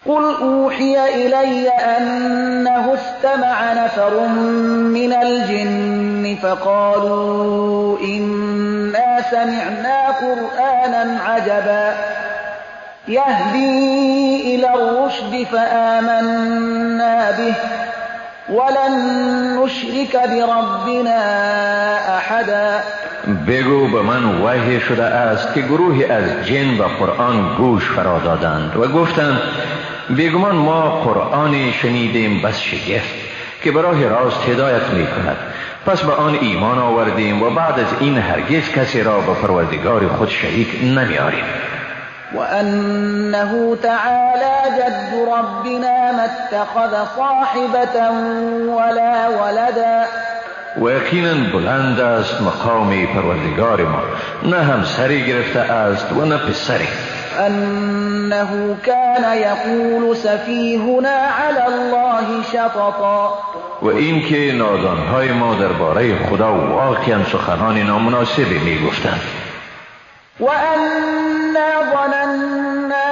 قل اوحی الی انه استمع نفر من الجن فقالوا انا سمعنا قرآنا عجبا يهدي الى الرشد فآمنا به ولن نشرك بربنا احدا. بگو به من وحی شده است که گروهی از جن به قرآن گوش فرا دادند و گفتند بیگمان ما قرآن شنیدیم بس شگفت که به راه راست هدایت می کند، پس به آن ایمان آوردیم و بعد از این هرگز کسی را به پروردگار خود شریک نمی آریم. وأنه تعالى جد ربنا ما اتخذ صاحبة ولا ولدا. و یقینا بلند است مقام پروردگار ما، نه همسری گرفته است و نه پسری. انه كان یقول سفیهنا علی الله شططا. و اینکه نادانهای ما درباره خدا واقعا سخنان نامناسبی میگفتند. و انا ظننا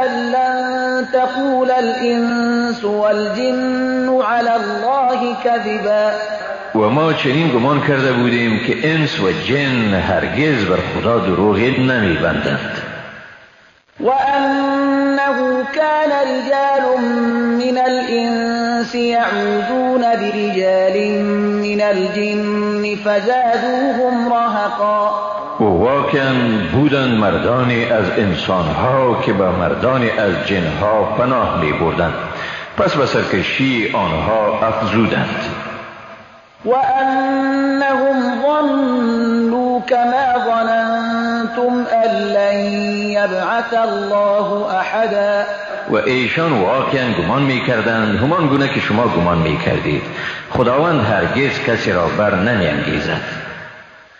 ان لن تقول الانس والجن علی الله كذبا. و ما چنین گمان کرده بودیم که انس و جن هرگز بر خدا دروغ نمیبندند. و انه كان رجال من الانس يعوذون برجال من الجن فزادوهم رهقا. و واقعا بودند مردانی از انسانها که به مردانی از جنها پناه می بردند، پس به سرکشی آنها افزودند. و انهم ظنوا كما ظننتم ان لن يبعث الله احدا. و ایشان واقعا گمان می کردند همان گونه که شما گمان می کردید، خداوند هرگز کسی را بر نمی انگیزد.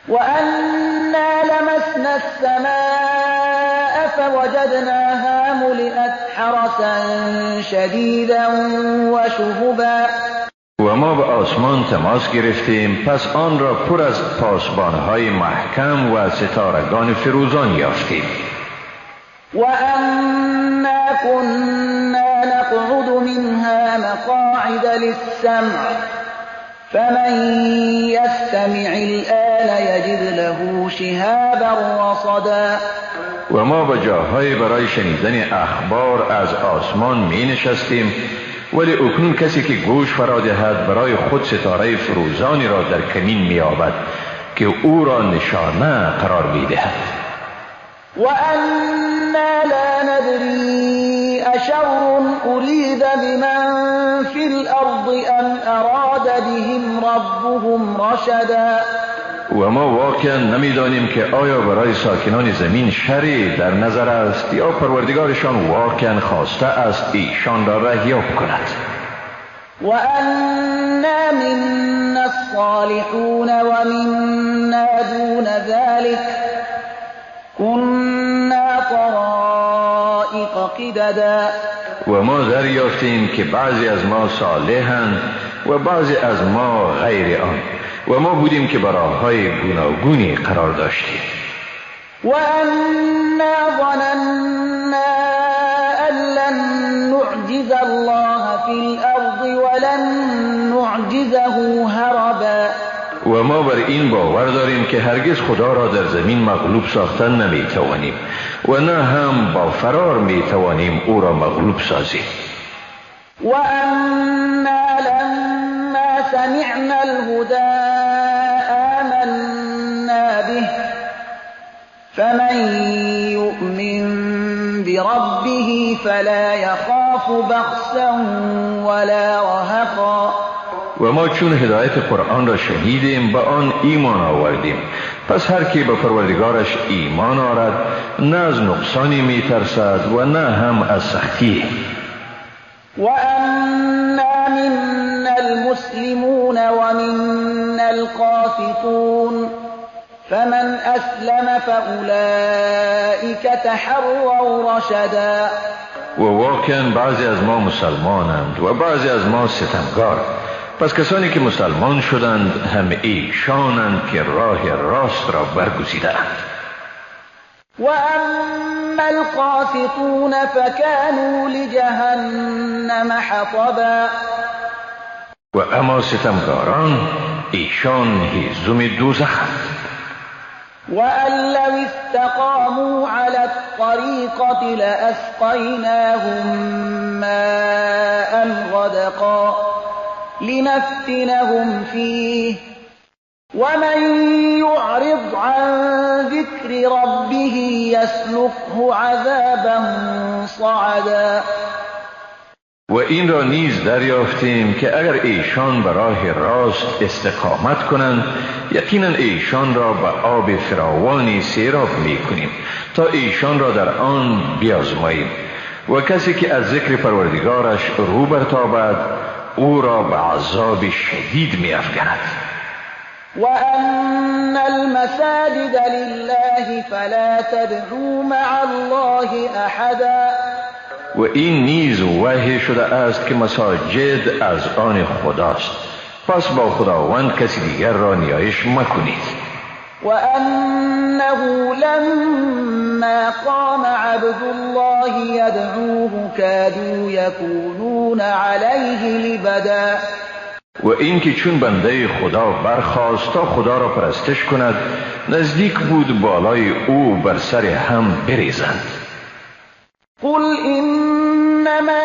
و انا لمسنا السماء فوجدناها ملئت حرسا شدیدا وشهبا. و ما به آسمان تماس گرفتیم، پس آن را پر از پاسبانهای محکم و ستارگان فروزان یافتیم. وأنا كنا نقعد منها مقاعد للسمع فمن يستمع الآن يجد له شهابا رصدا. و ما به جاهای برای شنیدن اخبار از آسمان می نشستیم، ولی اکنون کسی که گوش فرا دهد برای خود ستاره فروزانی را در کمین می یابد که او را نشانه قرار می دهد. وأنا لا ندري أشر أريد بمن في الأرض أم أراد بهم ربهم رشدا. و ما واقعا نمیدانیم که آیا برای ساکنان زمین شری در نظر است یا پروردگارشان واقعا خواسته است ایشان را رهیاب کند. وأنا منا الصالحون ومنا دون ذلك كنا طرائق قددا. و ما دریافتیم که بعضی از ما صالحند و بعضی از ما غیر آن، و ما بودیم که براهای گوناگونی قرار داشتیم. وأنا ظننا أن لن نعجز الله في الأرض ولن نعجزه هربا. و ما بر این باور داریم که هرگز خدا را در زمین مغلوب ساختن نمیتوانیم و نه هم با فرار میتوانیم او را مغلوب سازیم. وأنا لما سمعنا الهدى آمنا به فمن يؤمن بربه فلا يخاف بخسا ولا رهقا. و ما چون هدایت قرآن را شنیدیم به آن ایمان آوردیم، پس هر کی به پروردگارش ایمان آرد نه از نقصانی میترسد و نه هم از سختی. وأنا منا المسلمون ومنا القاسطون فمن أسلم فأولئك تحروا رشدا. و واقعا بعضی از ما مسلمانند و بعضی از ما ستمگار، پس کسانی که مسلمان شدند هم ایشانند که راه راست را برگزیدند. وأما القاسطون فكانوا لجهنم حطبا. و اما ستمگاران ایشان هیزم دوزخند. وأن لو استقاموا على الطريقة لأسقيناهم ماء غدقا لنفتنهم فيه ومن يعرض عن ذكر ربه يسلكه عذابا صعدا. و این را نیز دریافتیم که اگر ایشان به راه راست استقامت کنند یقینا ایشان را به آب فراوانی سیراب میکنیم تا ایشان را در آن بیازماییم، و کسی که از ذکر پروردگارش رو برتابد او را به عذاب شدید میافکند. وأن المساجد لله فلا تدعوا مع الله أحدا. و این نیز وحی شده است که مساجد از آن خداست، پس با خداوند کسی دیگر را نیایش مکنید. وأنه لما قام عبد الله يدعوه كادوا يكونون عليه لبدا. و اینکه چون بنده خدا برخاست تا خدا را پرستش کند نزدیک بود بالای او بر سر هم بریزند. قل إنما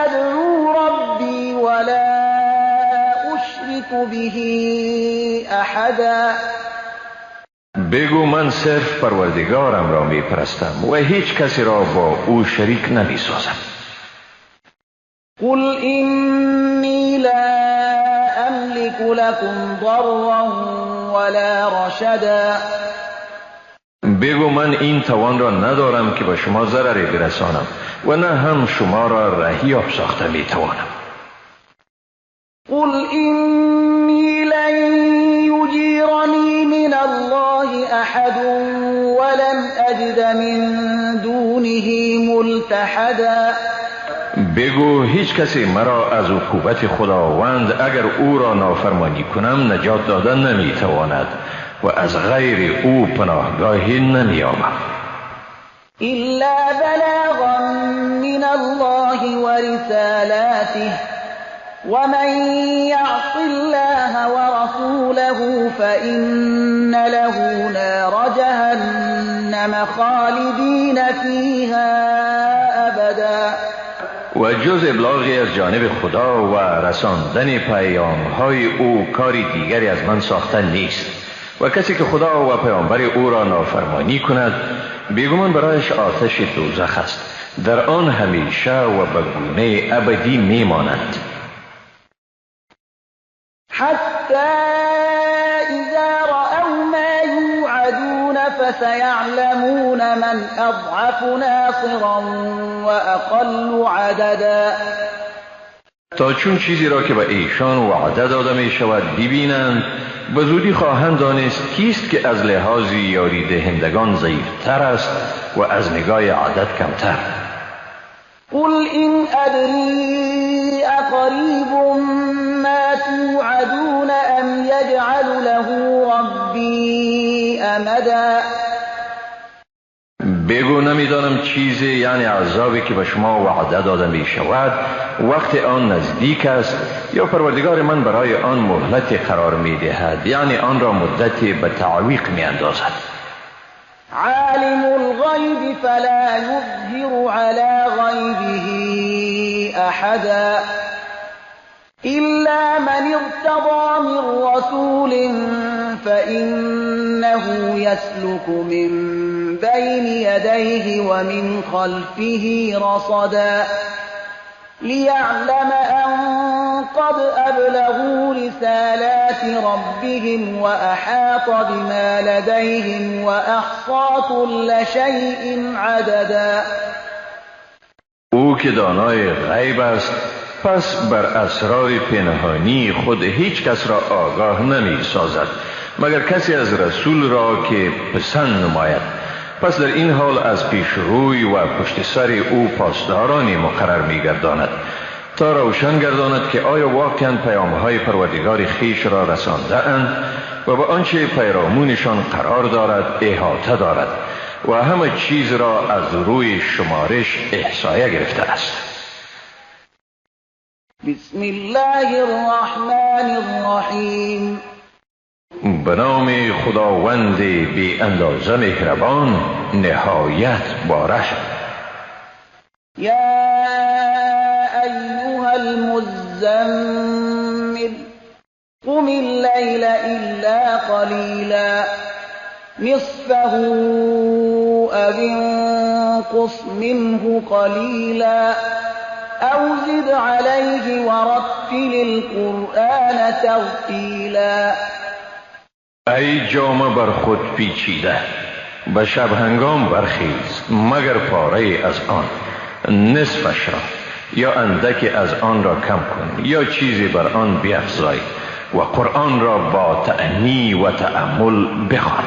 أدعو ربي ولا أشرك به أحدا. بگو من صرف پروردگارم را می پرستم و هیچ کسی را با او شریک نمی سازم. قل إني لا أملك لكم ضرا ولا رشدا. بگو من این توان را ندارم که به شما ضرری برسانم و نه هم شما را رهیاب ساخته می توانم. قل إني لن يجيرني من الله أحد ولن أجد من دونه ملتحدا. بگو هیچ کسی مرا از عقوبت خداوند اگر او را نافرمانی کنم نجات دادن نمیتواند و از غیر او پناهگاهی نمییابم. إلا بلاغا من الله ورسالاته ومن يعص الله ورسوله فإن له نار جهنم خالدین فیها أبدا. و جز ابلاغی از جانب خدا و رساندن پیام‌های او کاری دیگری از من ساخته نیست و کسی که خدا و پیامبر او را نافرمانی کند بیگمان برایش آتش دوزخ است، در آن همیشه و به گونه ابدی میمانند. حتی اذا رأوا ما یوعدون فسیعلمون من اضعف ناصرا واقل عددا. تا چون چیزی را که به ایشان وعده داده می شود ببینند، به زودی خواهند دانست کیست که از لحاظ یاری دهندگان ضعیفتر است و از نگاه عدد کمتر. قل این ادری اقریب ما توعدون ام یجعل له ربی امدا. بگو نمیدانم چیزی، یعنی عذابی که به شما وعده داده می شود وقت آن نزدیک است یا پروردگار من برای آن مهلت قرار می دهد، یعنی آن را مدتی به تعویق می اندازد. عالم الغیب فلا یظهر علی غیبه احدا إلا من ارتضى من رسول فإنه يسلك من بين يديه ومن خلفه رصدا ليعلم أن قد أبلغوا رسالات ربهم وأحاط بما لديهم وأحصى كل شيء عددا. او که دانای غیب است، پس بر اسرار پنهانی خود هیچ کس را آگاه نمی سازد مگر کسی از رسول را که پسند نماید. پس در این حال از پیش روی و پشت سر او پاسدارانی مقرر می گرداند تا روشن گرداند که آیا واقعا پیامهای پروردگار خویش را رسانده اند و به آنچه پیرامونشان قرار دارد احاطه دارد و همه چیز را از روی شمارش احصایه گرفته است. بسم الله الرحمن الرحیم. به نام خداوند بی اندازه مهربان، نهایت بارحم. یا ایها المزمل قم اللیل الا قلیلا نصفه او انقص منه قلیلا او زد علیه ورتل القرآن ترتیلا. ای جامه بر خود پیچیده، به شب هنگام برخیز مگر پاره از آن، نصفش را یا اندکی از آن را کم کن یا چیزی بر آن بیفزای و قرآن را با تأنی و تأمل بخوان.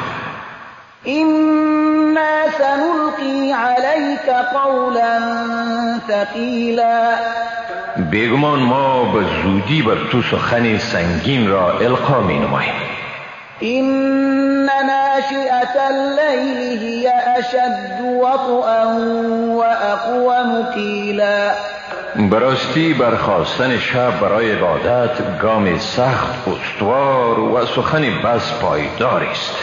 إنا سنلقی علیک قولا ثقیلا. بیگمان ما به زودی بر تو سخن سنگین را القا می نماییم. إن ناشئة اللیل هی أشد وطئا وأقوم قیلا. براستی برخاستن شب برای عبادت گام سخت استوار و سخن بس پایدار است.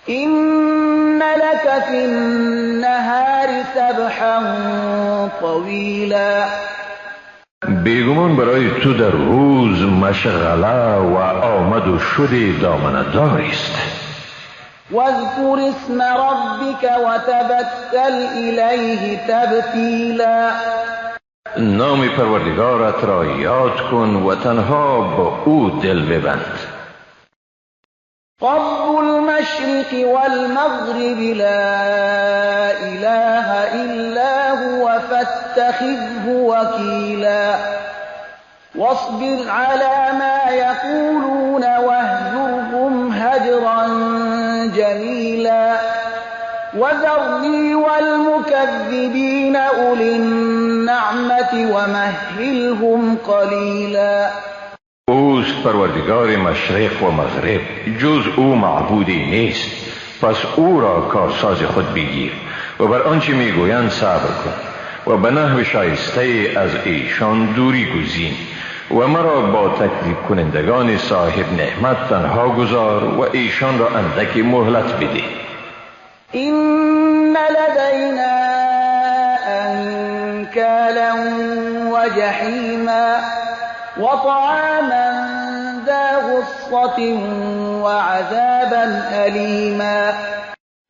إن لك في النهار سبحا طویلا. بیگمان برای تو در روز مشغله و آمد و شد دامنه دار است. واذکر اسم ربک وتبتل الیه تبتیلا. نام پروردگارت را یاد کن و تنها با او دل ببند. رب المشرق والمغرب لا إله إلا هو فاتخذه وكيلا. واصبر على ما يقولون واهجرهم هجرا جميلا. وذرني والمكذبين أولي النعمة ومهلهم قليلا. اوست پروردگار مشرق و مغرب، جز او معبودی نیست، پس او را کارساز خود بگیر و بر آنچه میگویند صبر کن و به نحو شایسته از ایشان دوری گزین و مرا با تکذیب کنندگان صاحب نعمت تنها گذار و ایشان را اندکی مهلت بده. إن لدينا أنكالا وجحيما وطعاما ذا غصة وعذابا أليما.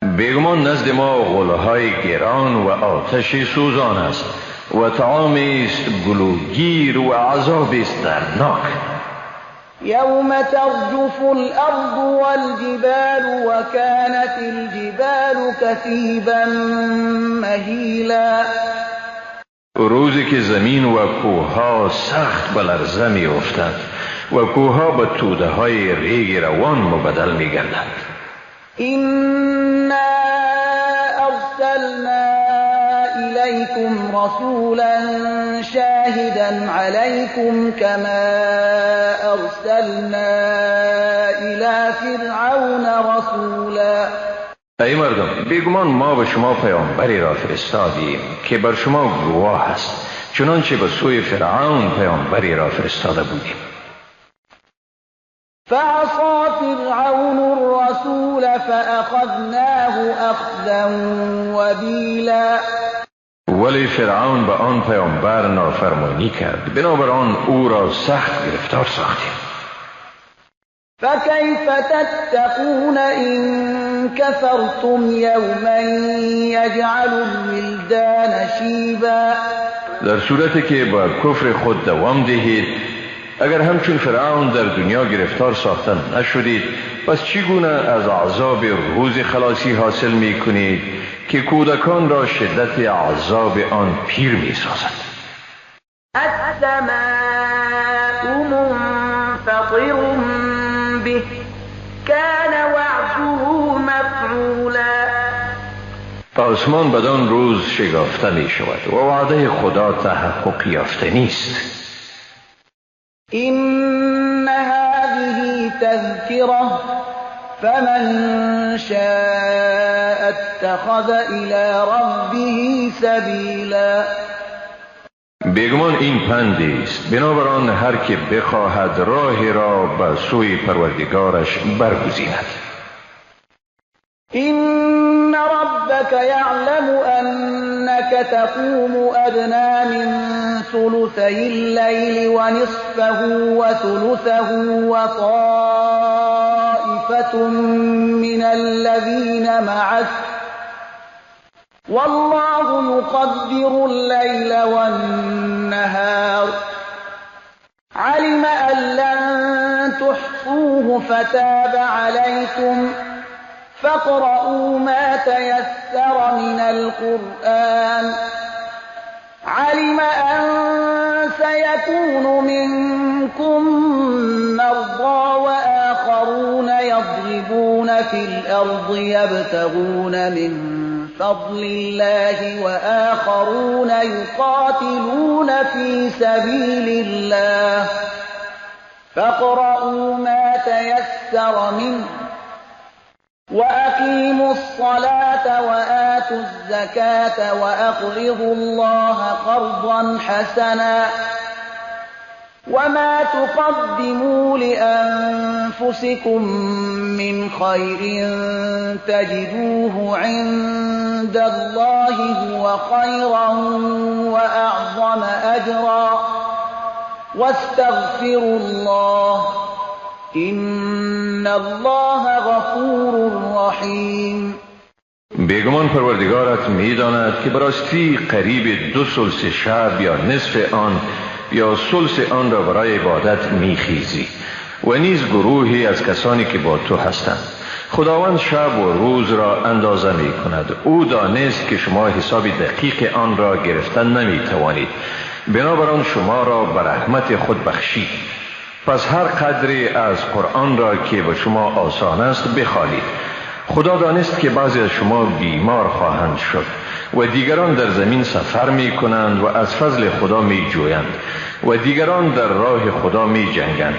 بیگمان نزد ما غلهای گران و آتش سوزان است و طعامی است گلوگیر و عذاب است دردناک. یوم ترجف الارض والجبال وكانت الجبال كثيبا مهیلا. روزی که زمین و کوهها سخت به لرزه می افتند و کوهها به توده های ریگ روان مبدل می گردند. إنا أرسلنا إليكم رسولا شاهدا عليكم كما أرسلنا إلى فرعون رسولا. ای مردم، بیگمان ما به شما پیامبری را فرستادیم که بر شما گواه است، چنانچه به سوی فرعون پیامبری را فرستاده بودیم. فعصى فرعون الرسول فأخذناه أخذا وبیلا. ولی فرعون به آن پیامبر نافرمانی کرد، بنابراین او را سخت گرفتار ساختیم. فكيف تتقون إن كفرتم يوما يجعل الولدان شیبا. در صورتی که با کفر خود دوام دهید، اگر همچون فرعون در دنیا گرفتار ساختن نشدید، پس چگونه از عذاب روز خلاصی حاصل می کنید که کودکان را شدت عذاب آن پیر می سازد؟ السماء منفطر به كان وعده مفعولا. آسمان بدان روز شگافته می شود و وعده خدا تحقق یافته نیست. إن هذه تذكرة فمن شاء اتخذ إلى ربه سبیلا. بیگمان این پندی است، بنابراین هر که بخواهد راه را به سوی پروردگارش برگزیند. إن ربك يعلم أنك تقوم أدنى من ثلثي الليل ونصفه وثلثه وطائفة من الذين معك والله يقدر الليل والنهار علم أن لن تحصوه فتاب عليكم فاقرؤوا ما تيسر من القرآن علم أن سيكون منكم مرضى وآخرون يضربون في الأرض يبتغون من فضل الله وآخرون يقاتلون في سبيل الله فاقرؤوا ما تيسر منه وأقيموا الصلاة وآتوا الزكاة وأقرضوا الله قرضا حسنا وما تقدموا لأنفسكم من خير تجدوه عند الله هو خيرا وأعظم أجرا واستغفروا الله إن الله غفور رحیم. بیگمان پروردگارت میداند که براستی قریب 2/3 شب یا نصف آن یا ثلث آن را برای عبادت میخیزی و نیز گروهی از کسانی که با تو هستند. خداوند شب و روز را اندازه می کند. او دانست که شما حساب دقیق آن را گرفتن نمی توانید، بنابراین شما را به رحمت خود بخشید. پس هر قدری از قرآن را که به شما آسان است بخوانید. خدا دانست که بعضی از شما بیمار خواهند شد و دیگران در زمین سفر می کنند و از فضل خدا می جویند و دیگران در راه خدا می جنگند.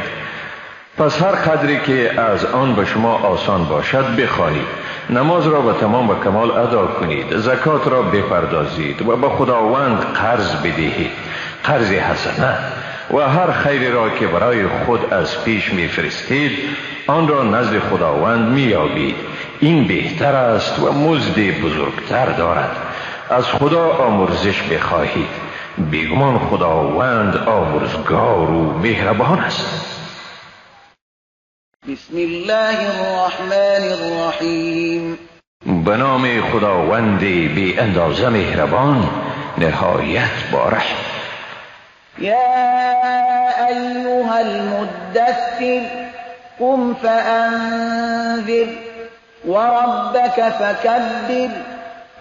پس هر قدری که از آن به شما آسان باشد بخوانید، نماز را به تمام و کمال ادا کنید، زکات را بپردازید و به خداوند قرض بدهید، قرض حسنه، و هر خیری را که برای خود از پیش میفرستید آن را نزد خداوند مییابید. این بهتر است و مزد بزرگتر دارد. از خدا آمرزش بخواهید، بیگمان خداوند آمرزگار و مهربان است. بسم الله الرحمن الرحیم. به نام خداوند بی اندازه مهربان، نهایت بارحم. یا ایها المدثر قم فانذر وربك فكبر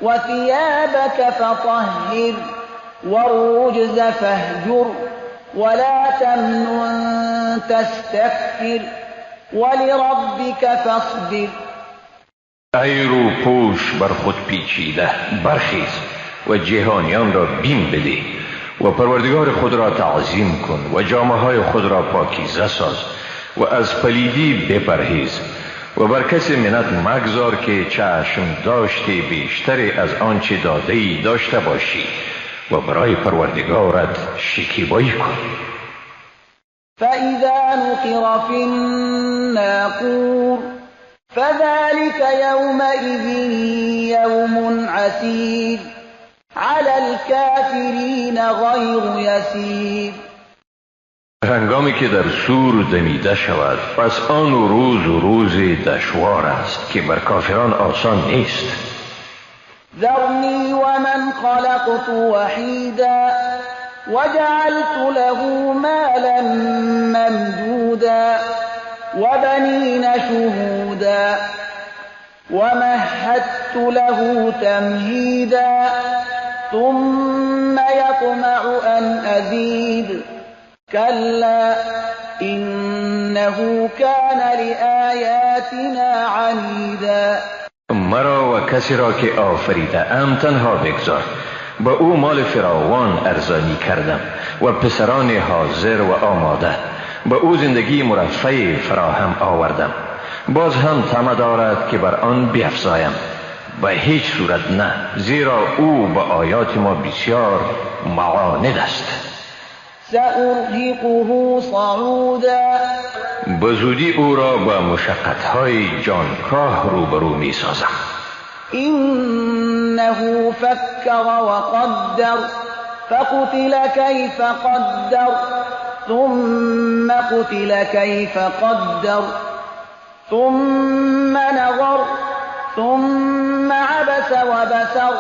وثيابك فطهر والرجز فاهجر ولا تمنن تستكثر ولربك فاصبر. ای رو پوش بر خود پیچیده، برخیز و جهانیان را بیم بده و پروردگار خود را تعظیم کن و جامه های خود را پاکیزه ساز و از پلیدی بپرهیز و بر کسی منت مگذار که چشم داشتی بیشتر از آنچه داده‌ای داشته باشی و برای پروردگارت شکیبایی کن. فإذا نقر في الناقور فذلك يومئذ يوم عسير على الكافرين غير يسير. هنگامی که در سور دمیده شود، پس آن روز روز دشوار است که بر کافران آسان نیست. ذرنی ومن خلقت وحیدا وجعلت له مالا ممدودا وبنین شهودا ومهدت له تمهیدا ثم یطمع ان ازید كلا إنه كان لآياتنا عنيدا. مرا و کسی را که آفریده ام تنها بگذار، با او مال فراوان ارزانی کردم و پسران حاضر و آماده، با او زندگی مرفه فراهم آوردم، باز هم طمع دارد که بر آن بیفزایم. به هیچ صورت نه، زیرا او با آیات ما بسیار معاند است. سأرهقه صعودا. به زودی او را با مشقت‌های جانکاه روبرو می‌سازم. إنه فكر وقدر فقتل كيف قدر ثم قتل كيف قدر ثم نظر ثم عبس وبسر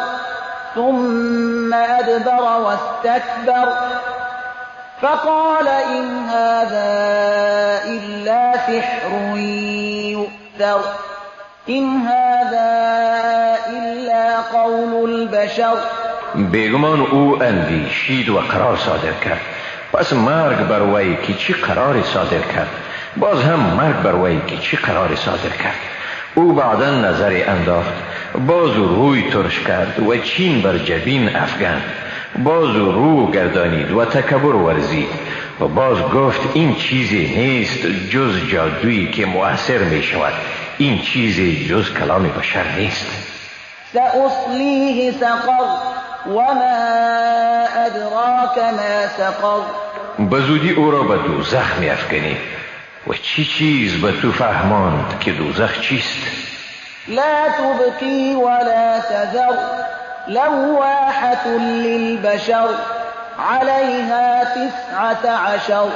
ثم أدبر واستكبر فقال إن هذا إلا سحر يؤثر إن هذا إلا قول البشر. بیگمان او اندیشید و قرار صادر کرد، پس مرگ بر وی که چی قرار صادر کرد، باز هم مرگ بر وی که چی قرار صادر کرد. او بعدا نظر انداخت، باز روی ترش کرد و چین بر جبین افگند، باز رو گردانید و تکبر ورزید و باز گفت این چیزی نیست جز جادویی که مؤثر می شود، این چیزی جز کلام بشر نیست. سأصلیه سقر وما ادراک ما سقر. به زودی او را به دوزخ می افکنی و چی چیز به تو فهماند که دوزخ چیست؟ لا تبقی ولا تذر لواحة للبشر عليها 19.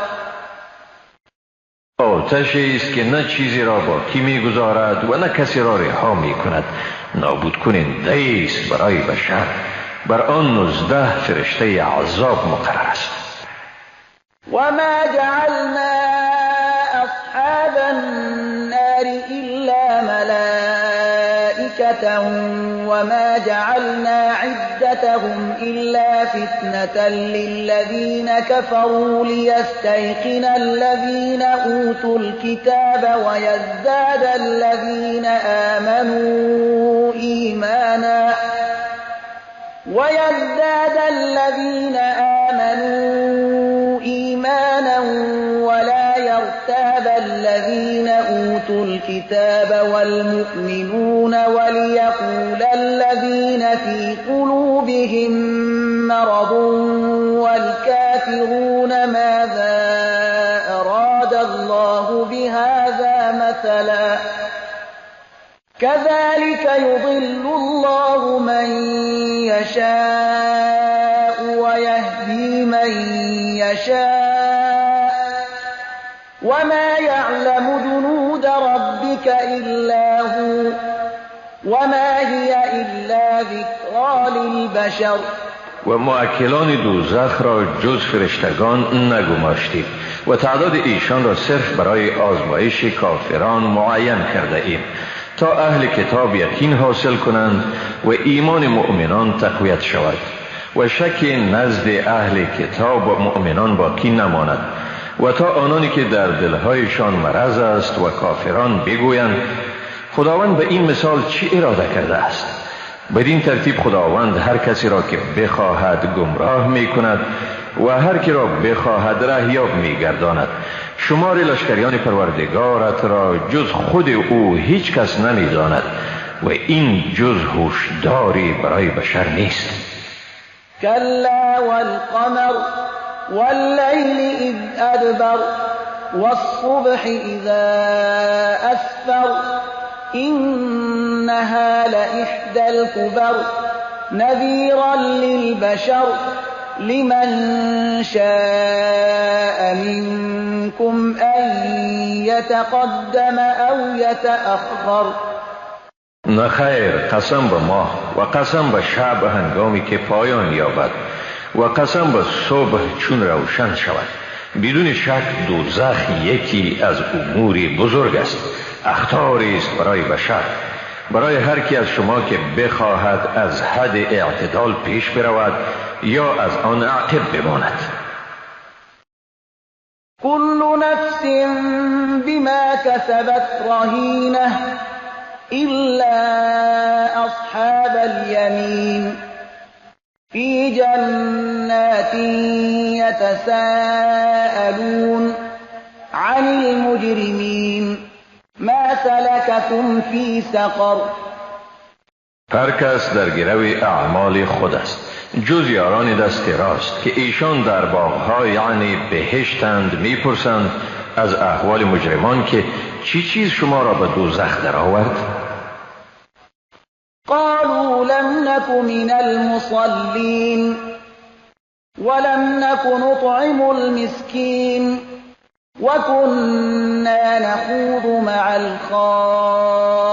آتشی است که نه چیزی را باقی میگذارد و نه کسی را رها میکند، نابود کننده است برای بشر. بر آن 19 فرشته عذاب مقرر است. وما جعلنا أصحاب النار إلا ملائكة وما جعلنا عدتهم إلا فتنة للذين كفروا ليستيقن الذين أوتوا الكتاب ويزداد الذين آمنوا إيمانا ولا يرتاب الذين الذين أوتوا الكتاب والمؤمنون وليقول الذين في قلوبهم مرض والكافرون ماذا أراد الله بهذا مثلا كذلك يضل الله من يشاء ويهدي من يشاء وما يعلم جنود ربك إلا هو وما هي إلا ذكرى للبشر. و مؤکلان دوزخ را جز فرشتگان نگماشتیم و تعداد ایشان را صرف برای آزمایش کافران معین کرده ایم تا اهل کتاب یقین حاصل کنند و ایمان مؤمنان تقویت شود و شک نزد اهل کتاب و مؤمنان باقی نماند و تا آنانی که در دلهایشان مرض است و کافران بگویند خداوند به این مثال چی اراده کرده است. بدین ترتیب خداوند هر کسی را که بخواهد گمراه می کند و هر کی را بخواهد رهیاب می گرداند. شمار لشکریان پروردگارت را جز خود او هیچ کس نمی داند و این جز هوشداری برای بشر نیست. کلا والقمر واللیل اذ ادبر والصبح اذا اسفر إنها لإحدى الكبر نذيرا للبشر لمن شاء منكم أن يتقدم أو يتأخر. نخیر، قسم به ماه و قسم به شب هنگامی که پایان یابد و قسم به صبح چون روشن شود. بدون شک دوزخ یکی از امور بزرگ است، اخطاری است برای بشر، برای هر کی از شما که بخواهد از حد اعتدال پیش برود یا از آن عقب بماند. كل نفس بما كسبت رهینه إلا أصحاب اليمين في جنات يتساءلون عن المجرمين ما سلككم في سقر. هر کس در گرو اعمال خود است جز یاران دست راست که ایشان در باغها یعنی بهشتند میپرسند از احوال مجرمان که چی چیز شما را به دوزخ در آورد؟ قالوا لم نك من المصلين ولم نك نطعم المسكين وكنا نخوض مع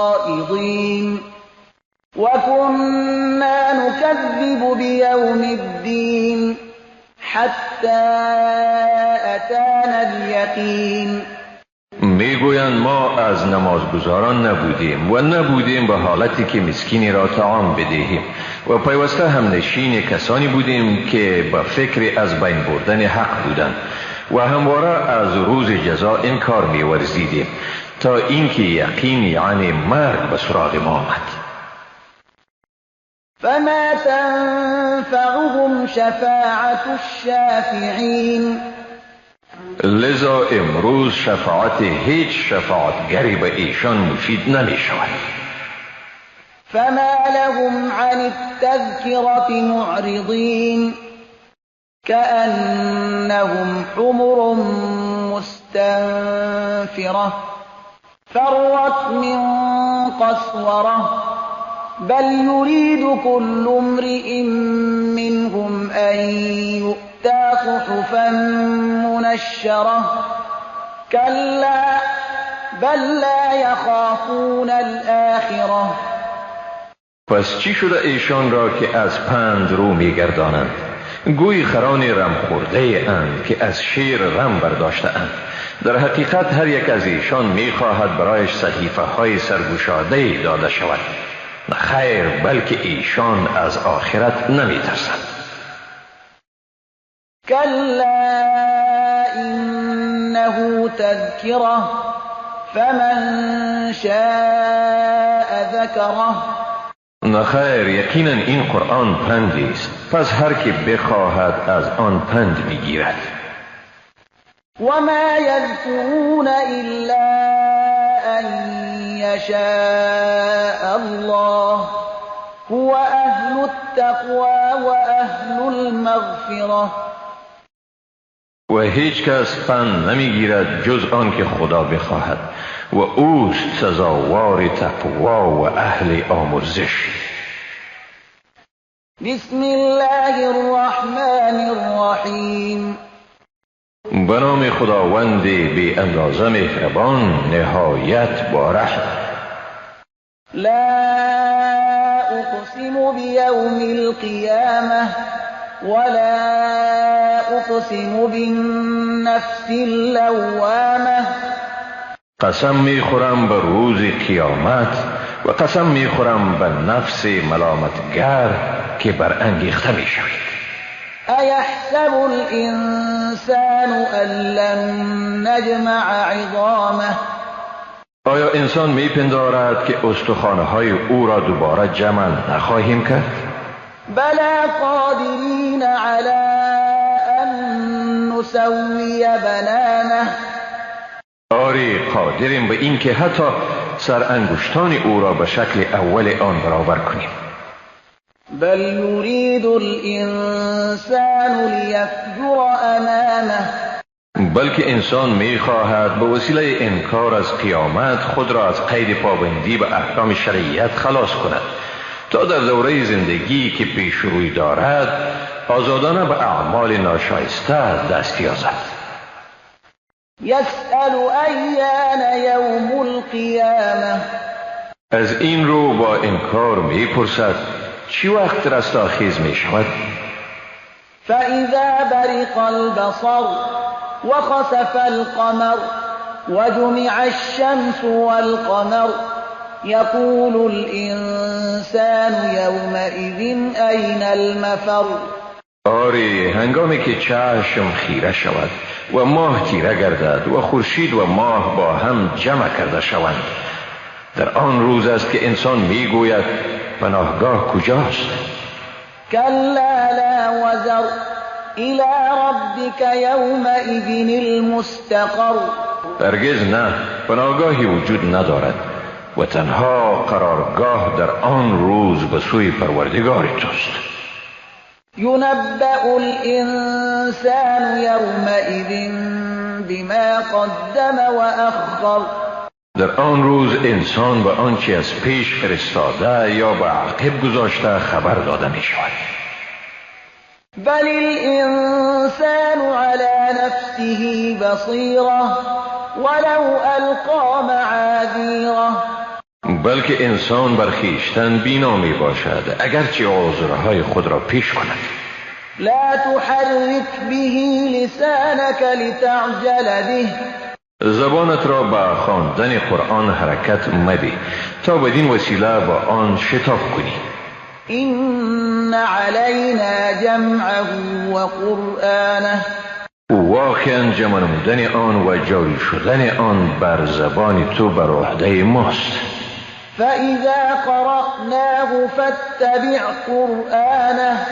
الخائضين وكنا نكذب بيوم الدين حتى أتانا اليقين. میگویند ما از نمازگزاران نبودیم و نبودیم به حالتی که مسکینی را طعام بدهیم و پیوسته هم نشین کسانی بودیم که به فکر از بین بردن حق بودند و همواره از روز جزا انکار می‌ورزیدیم تا اینکه یقین یعنی مرگ به سراغ ما آمد. فما تنفعهم شفاعة الشافعین. لذا امروز شفاعت هیچ شفاعتگری به ایشان مفید نمی شود. فما لهم عن التذکرة معرضین كأنهم حمر مستنفرة فرت من قسورة بل يريد كل امرئ منهم أن يؤتى صحفا منشرة كلا بل لا يخافون الآخرة. پس چی شده ایشان را که از پند رو میگردانند؟ گویی خران رم خورده اند که از شیر رم برداشته اند. در حقیقت هر یک از ایشان میخواهد برایش صحیفه های سرگشاده داده شود. خیر، بلکه ایشان از آخرت نمیترسند. کلا انه تذکره فمن شاء ذکره. نخیر، یقینا این قرآن پندی است، پس هر که بخواهد از آن پند میگیرد. وما يذكرون إلا أن يشاء الله هو أهل التقوى وأهل المغفرة. و هیچ کس پند نمیگیرد جز آن که خدا بخواهد و اوست سزاوار تقوا و اهل آمرزش. بسم الله الرحمن الرحیم. به نام خداوند بی اندازه مهربان نهایت با رحم. لا اقسم بیوم القیامة ولا اقسم بالنفس اللوامة. قسم میخورم به روز قیامت و قسم میخورم به نفس ملامتگر که برانگیخته میشوید. ایحسب الانسان ان لن نجمع عظامه. آیا انسان میپندارد که استخوانهای او را دوباره جمع نخواهیم کرد؟ بلا قادرین علی ان نسوی بنانه. آری قادریم به این که حتی سر انگشتان او را به شکل اول آن برابر کنیم. بل یرید الانسان لیفجر امامه. بلکه انسان میخواهد به وسیله انکار از قیامت خود را از قید پابندی به احکام شریعت خلاص کند تا در دوره زندگی که پیش روی دارد آزادانه به اعمال ناشایسته دست یازد. یسأل ایان یوم القیامه. از این رو با انکار میپرسد چی وقت رستاخیز میشود؟ فإذا برق البصر وخسف القمر وجمع الشمس والقمر يقول الإنسان يومئذ أين المفر. آری هنگامی که چشم خیره شود و ماه تیره گردد و خورشید و ماه با هم جمع کرده شوند، در آن روز است که انسان میگوید پناهگاه کجاست؟ کلا لا وزر الى ربک یومئذ المستقر. هرگز نه، پناهگاهی وجود ندارد و تنها قرارگاه در آن روز به سوی پروردگار توست. ينبأ الإنسان يومئذ بما قدم وأخر. در آن روز انسان به آنچه از پیش فرستاده یا به عقب گذاشته خبر داده می شود. بل الإنسان على نفسه بصیرة ولو ألقى معاذیره. بلکه انسان بر خویشتن بینا می باشد اگرچه عذرهای خود را پیش کند. لا تحرک به لسانك لتعجل به. زبانت را به خواندن قرآن حرکت مده تا بدین وسیله با آن شتاب کنی. این علینا جمعه و قرآنه. واقعا جمع نمودن آن و جاری شدن آن بر زبان تو بر عهده ماست. فإذا قرأناه فاتبع قرآنه.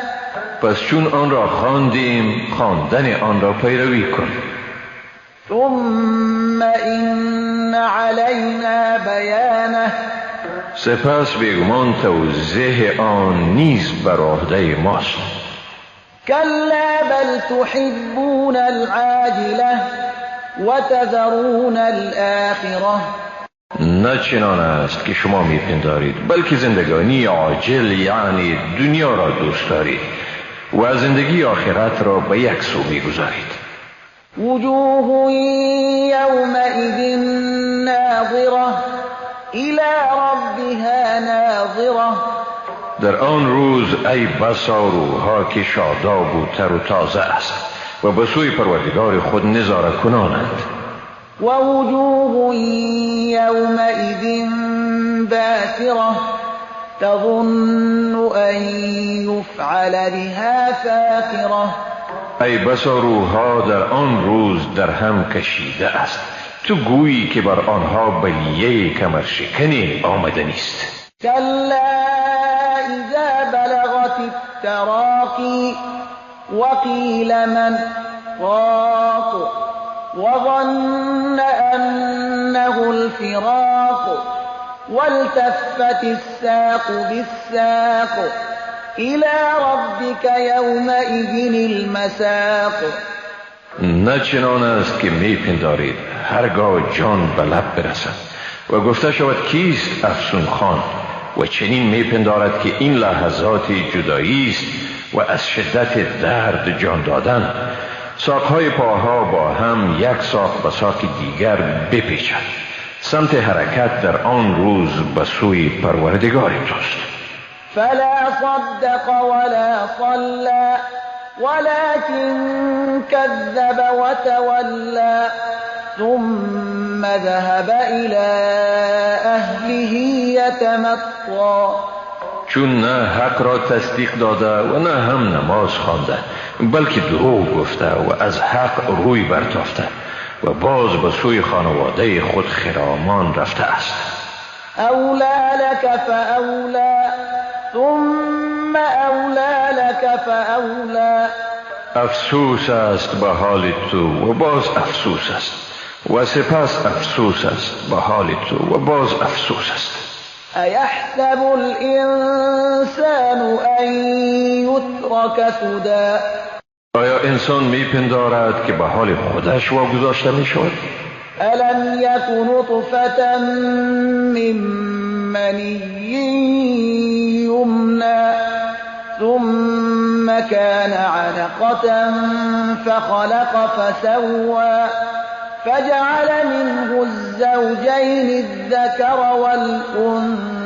پس چون آن را خواندیم خواندن آن را پیروی کن. ثم إن علينا بیانه. سپس بیگمان توضیح آن نیز بر عهده ماست. کلا بل تحبون العاجلة وتذرون الآخرة. نه چنان است که شما میپندارید، بلکه زندگانی عاجل یعنی دنیا را دوست دارید و زندگی آخرت را به یک سو میگذارید. وجوه یومئذ ناظرة الى ربها ناظرة. در آن روز ای بسا روحها که شاداب و تر و تازه است و به سوی پروردگار خود نظاره کنانند. و وجوه یومئذ باسرة تظن ان یفعل بها فاقرة. ای بسا روحها در آن روز در هم کشیده است، تو گویی که بر آنها بلیه کمرشکنی آمده نیست. کلا اذا بلغت التراقی وقیل من راق وظن أنه الفراق والتفت الساق بالساق إلى ربك يومئذ المساق. نه چنان است که میپندارید هرگاه جان به لب برسد و گفته شود کیست افسون خان، و چنین میپندارد که این لحظات جدایی است و از شدت درد جان دادن. ساقهای پاها با هم یک ساق به ساق دیگر بپیچد. سمت حرکت در آن روز به سوی پروردگار توست. فلا صدق ولا صلى ولكن كذب وتولى ثم ذهب إلى أهله يتمطى. چون نه حق را تصدیق داده و نه هم نماز خوانده، بلکه دروغ گفته و از حق روی برتافته و باز به سوی خانواده خود خرامان رفته است. اولی لک فاولی ثم اولی لک فاولی. افسوس است به حال تو و باز افسوس است و سپس افسوس است به حال تو و باز افسوس است. ایحسب الانسان ان یترک سدی. آیا انسان میپندارد که به حال خودش واگذاشته میشود؟ الم یک نطفة من منی یمنی ثم كان علقة فخلق فسوى فجعل منه الزوجين الذكر والأنثى.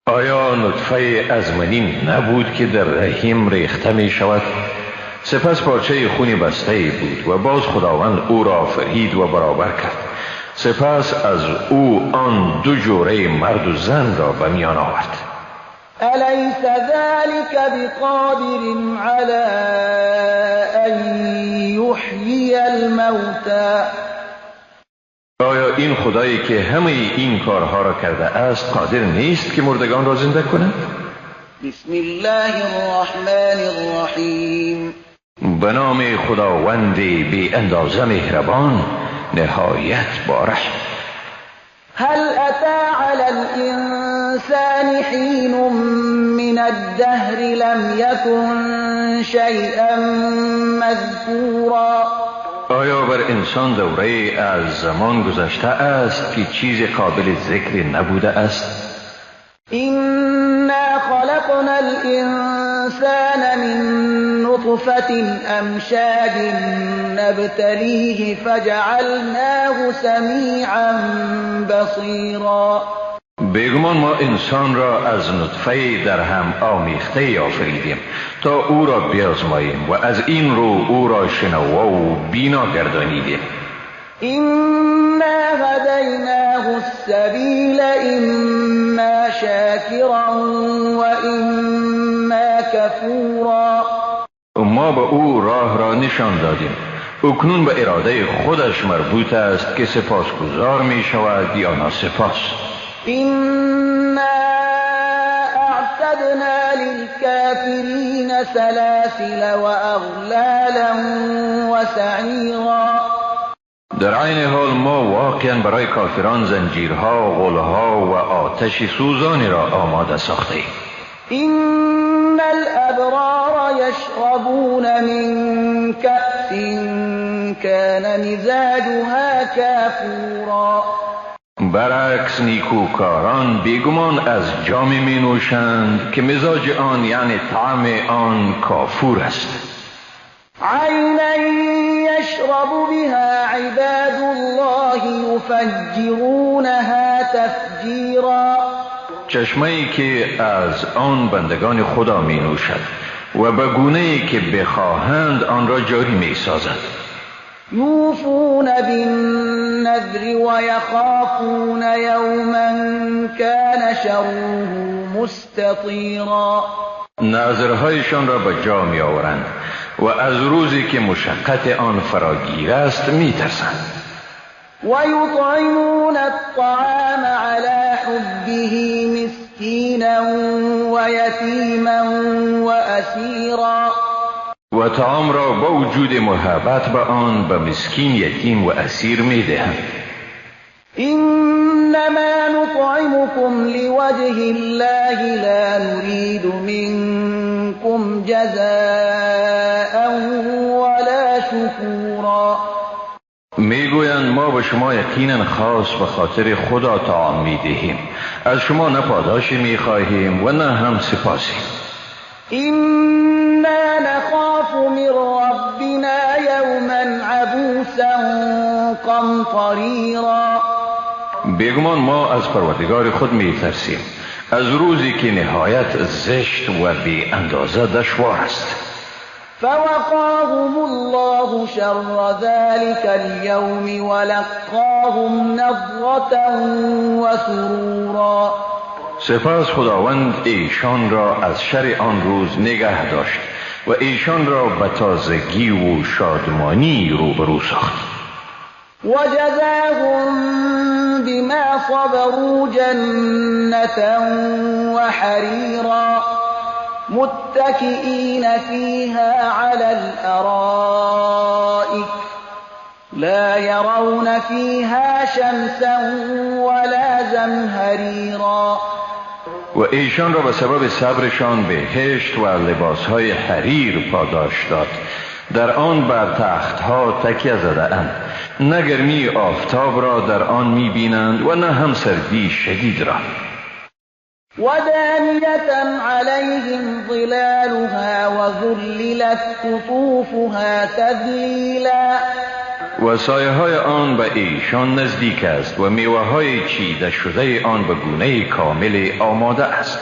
آیا نطفه از منی نبود که در رحم ریخته می شود؟ سپس پارچه خونی بسته بود و باز خداوند او را آفرید و برابر کرد. سپس از او آن دو جوره مرد و زن را به میان آورد. أليس ذلك بقادر على أن يحيي الموتى. آیا این خدایی که همه این کارها را کرده است قادر نیست که مردگان را زنده کند؟ بسم الله الرحمن الرحیم. به نام خداوند بی اندازه مهربان نهایت بارحم. هل أتى على الإنسان حين من الدهر لم يكن شيئا مذكورا. آیا بر انسان دوره از زمان گذشته است که چیز قابل ذکر نبوده است؟ إنا خلقنا الإنسان من نطفة أمشاج نبتليه فجعلناه سميعا بصيرا. بیگمان ما انسان را از نطفه در هم آمیخته آفریدیم تا او را بیازماییم و از این رو او را شنوا و بینا گردانیدیم. إنا هدیناه السبیل إما شاکرا و إما کفورا. ما به او راه را نشان دادیم، اکنون به اراده خودش مربوط است که سپاسگزار می شود یا ناسپاس. إنا أعتدنا للكافرين سلاسل وأغلالا وسعيرا. در عین حال ما واقعا برای کافران زنجیرها، غلها و آتش سوزانی را آماده ساخته ایم. إن الأبرار يشربون من كأس كان مزاجها كافورا. برعکس نیکوکاران بیگمان از جامی می نوشند که مزاج آن یعنی طعم آن کافور است. عینا یشرب بها عباد الله یفجرونها تفجیرا. چشمه‌ای که از آن بندگان خدا می نوشد و به گونه‌ای که بخواهند آن را جاری می سازد. یوفون بالنذر ویخافون یوما کان شره مستطیرا. نذرهایشان را به جا می آورند و از روزی که مشقت آن فراگیر است می ترسند. ویطعمون الطعام علی حبه مسکینا ویتیما واسیرا. و و طعام را با وجود محبت به آن به مسکین، یتیم و اسیر می دهند. انما نطعمكم لوجه الله لا نريد منكم جزاء ولا شكورا. میگویند ما به شما یقینا خاص به خاطر خدا طعام میدهیم، از شما نه پاداشی میخواهیم و نه هم سپاسی. إنا نخاف من ربنا یوما عبوسا قمطریرا. بیگمان ما از پروردگار خود میترسیم، از روزی که نهایت زشت و بی اندازه دشوار است. فوقاهم الله شر ذلك اليوم ولقاهم نضرة وسرورا. سپس خداوند ایشان را از شر آن روز نگه داشت و ایشان را به تازگی و شادمانی روبرو ساخت. وجزاهم بما صبروا جنة وحريرا متكئين فيها على الأرائك لا يرون فيها شمسا ولا زمهريرا. و ایشان را به سبب صبرشان بهشت و لباسهای حریر پاداش داد. در آن بر تختها تکیه زده اند، نه گرمی آفتاب را در آن می بینند و نه هم سردی شدید را. ودانية عليهم ظلالها وذللت قطوفها تذلیلا. و سایه های آن به ایشان نزدیک است و میوه های چیده شده آن به گونه کامل آماده است.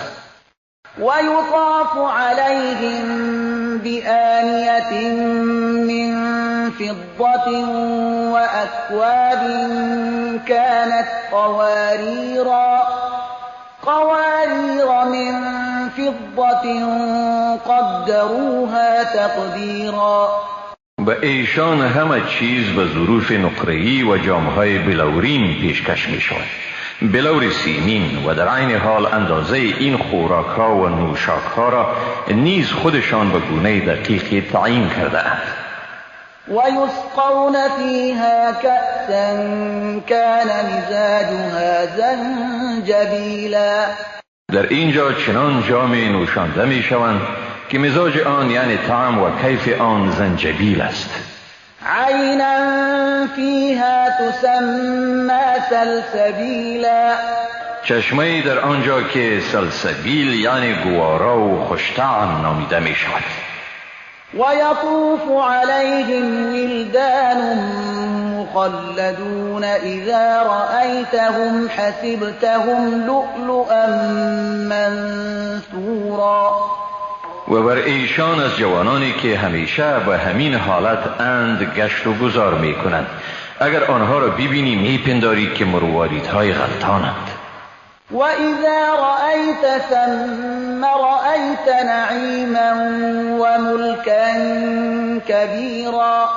و یطاف علیهم بآنیة من فضة وأکواب كانت قوارير من فضة قدروها تقدیرا. به ایشان همه چیز به ظروف نقره‌ای و جام‌های بلورین پیشکش می‌شود، بلور سیمین، و در عین حال اندازه این خوراک‌ها و نوشاک‌ها را نیز خودشان به گونه دقیقی تعیین کرده اند. و یسقون فیها کأسا کان مزاجها زنجبیلا. در اینجا چنان جام نوشانده می‌شوند که مزاج آن یعنی طعم و کیف آن زنجبیل است. عینا فیها تسمى سلسبیلا. چشمه‌ای در آنجا که سلسبیل یعنی گوارا و خوشطعم نامیده می شود. و یطوف علیهم ولدان مخلدون اذا رأیتهم حسبتهم لؤلؤا منثورا. و بر ایشان از جوانانی که همیشه به همین حالت اند گشت و گذار می کنند. اگر آنها را ببینی می پنداری که مرواریدهای غلطانند. و اذا رأیت ثم رأیت نعیما و ملکا کبیرا.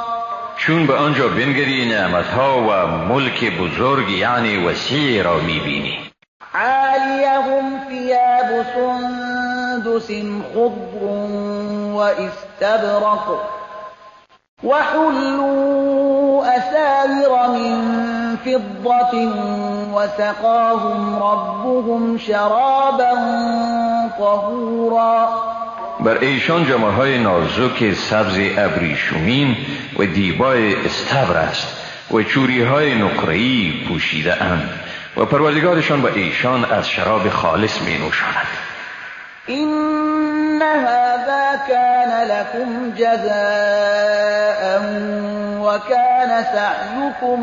چون به آنجا بنگری نعمتها و ملک بزرگ یعنی وسیع را می بینی. عالیهم ثیاب سندس خضر واستبرق وحلوا أساور من فضة وسقاهم ربهم شرابا طهورا. بر ایشان جامه‌های نازک سبز ابریشمین و دیبای استبر است و چوری‌های نقره‌ای پوشیده اند و پروردگارشان به ایشان از شراب خالص می نوشاند. إن هذا كان لكم جزاء وكان سعيكم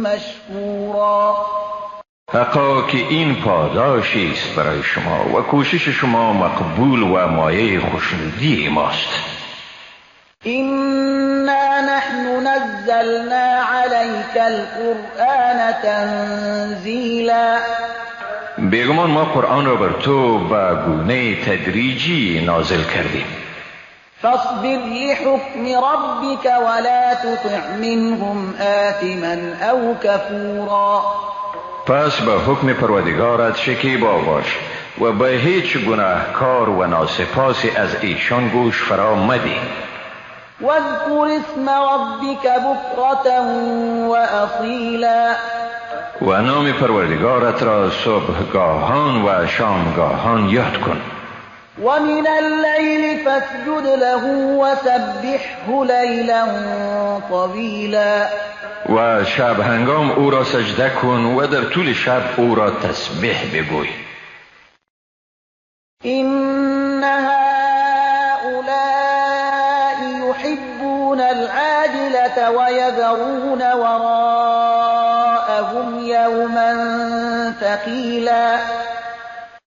مشكورا. حقا که این پاداشی است برای شما و کوشش شما مقبول و مایه خوشنودی ماست. إنا نحن نزلنا عليك القرآن تنزیلا. بیگمان ما قرآن را بر تو به گونه تدریجی نازل کردیم. فاصبر لحکم ربک ولا تطع منهم آثما او کفورا. پس به حکم پروردگارت شکیبا باش و به هیچ گناهکار و ناسپاسی از ایشان گوش فرا مده. واذكر اسم ربك بكرة وأصيلا. و نام پروردگارت را صبحگاهان و شامگاهان یاد کن. ومن الليل فاسجد له وسبحه ليلا طويلا. و شب هنگام او را سجده کن و در طول شب او را تسبیح بگوی. إن هؤلاء يحبون العاجلة ويذرون وراءهم يوما ثقيلا.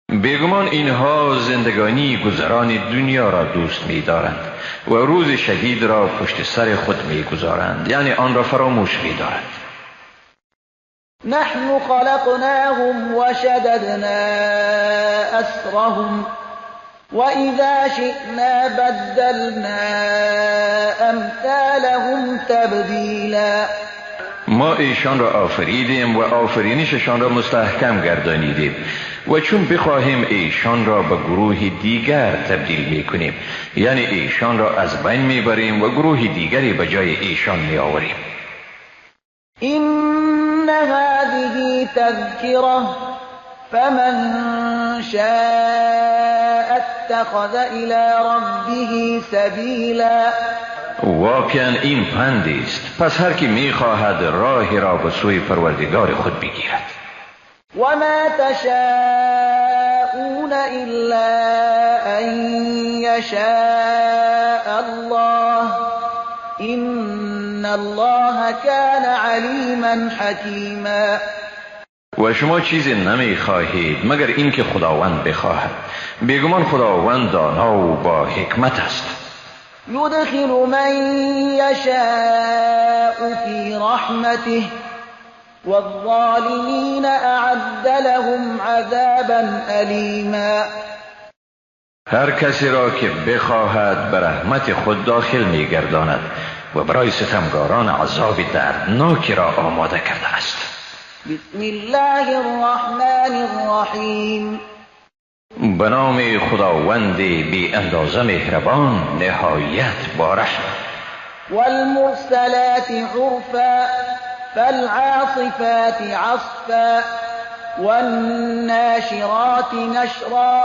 بیگمان اینها زندگانی گذران دنیا را دوست می‌دارند و روز شدید را پشت سر خود می‌گذارند، یعنی آن را فراموش می‌دارند. نحن خلقناهم وشددنا أسرهم وإذا شئنا بدلنا أمثالهم تبدیلا. ما ایشان را آفریدیم و آفرینششان را مستحکم گردانیدیم و چون بخواهیم ایشان را به گروه دیگر تبدیل میکنیم، یعنی ایشان را از بین میبریم و گروه دیگری به جای ایشان میآوریم. إن هذه تذکرة فمن شاء اتخذ إلى ربه سبیلا. واقعا این پندی است، پس هر کی میخواهد راهی را به سوی پروردگار خود بگیرد. وما تشاءون إلا أن يشاء الله إن الله كان عليما حكيما. و شما چیزی نمیخواهید مگر اینکه خداوند بخواهد. بیگمان خداوند دانا و با حکمت است. يدخل من يشاء في رحمته والظالمين أعد لهم عذابا أليما. هر کسی را که بخواهد به رحمت خود داخل می‌گرداند و برای ستمگاران عذاب دردناکی را آماده کرده است. بسم الله الرحمن الرحیم. به نام خداوند بی اندازه مهربان نهایت بارحم. والمرسلات عرفا فالعاصفات عصفا والناشرات نشرا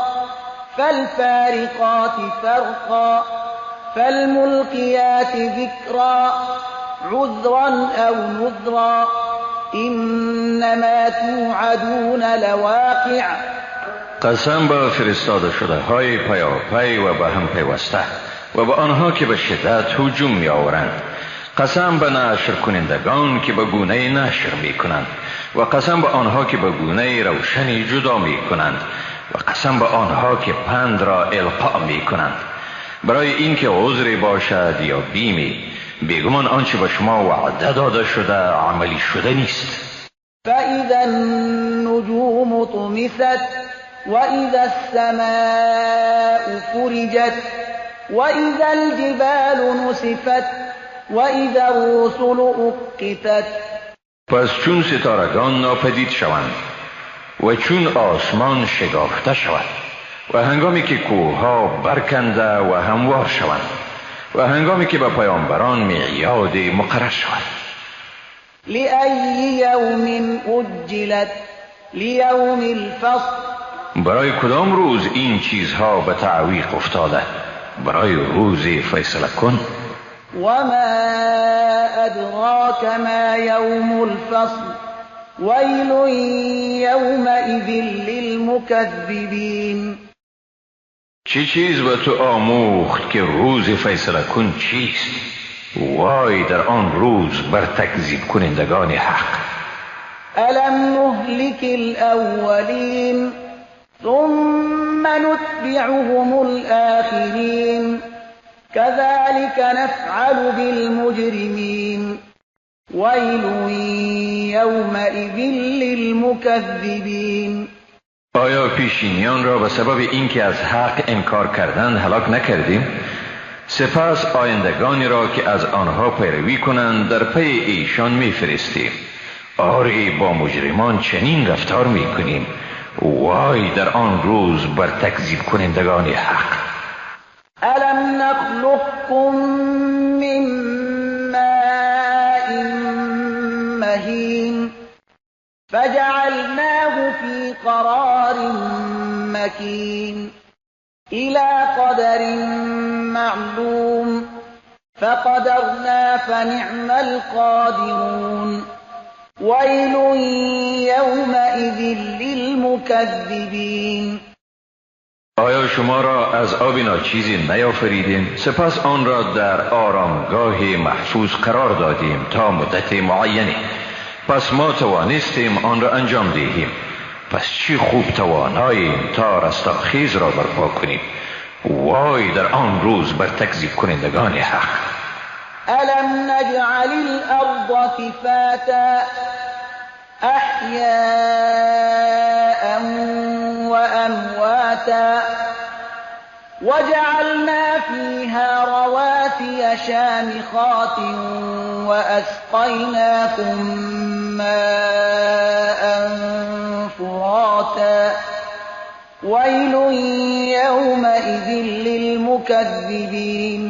فالفارقات فرقا فالملقيات ذكرا عذرا أو نذرا إنما توعدون لواقع. قسم به فرستاده شده های پیاپی و به هم پیوسته و به آنها که به شدت هجوم می آورند. قسم به نشر کنندگان که به گونه نشر می کنند و قسم به آنها که به گونه روشنی جدا می کنند و قسم به آنها که پند را القا می کنند، برای اینکه عذری باشد یا بیمی. بیگمان آنچه به شما وعده داده شده عملی شده نیست. فإذا النجوم طمست وإذا السماء فرجت وإذا الجبال نسفت وإذا الرسل أقتت. پس چون ستارگان ناپدید شوند و چون آسمان شگافته شود و هنگامی که کوهها برکنده و هموار شوند و هنگامی که به پیامبران میعاد مقرر شود. لأی یوم أجلت لیوم الفصل. برای کدام روز این چیزها به تعویق افتاده؟ برای روز فیصله کن. وما أدراك ما يوم الفصل ويل يومئذ للمكذبين. چه چیز به تو آموخت که روز فیصله کن چیست؟ وای در آن روز بر تکذیب کنندگان حق. ألم نهلك الأولين ثم نتبعهم الآخرين كذلك نفعل بالمجرمين ويل يومئذ للمكذبين. آیا پیشینیان را به سبب اینکه از حق انکار کردند هلاک نکردیم؟ سپس آیندگانی را که از آنها پیروی کنند در پی ایشان میفرستیم. آری با مجرمان چنین رفتار میکنیم. وای در آن روز بر تکذیب کنندگان حق. ألم نخلقكم من ماء مهين فجعلناه في قرار مكين إلى قدر معلوم فقدرنا فنعم القادرون ويل يومئذ للمكذبين. آیا شما را از آب ناچیزی نیافریدیم؟ سپس آن را در آرامگاه محفوظ قرار دادیم تا مدت معینی. پس ما توانستیم آن را انجام دهیم. پس چی خوب تواناییم تا رستاخیز را برپا کنیم. وای در آن روز بر تکذیب کنندگان حق. الم نجعل الارض کفاتا احیاء وامواتا وجعلنا فيها رواسي شامخات وأسقيناكم ماء فراتا ويل يومئذ للمكذبين.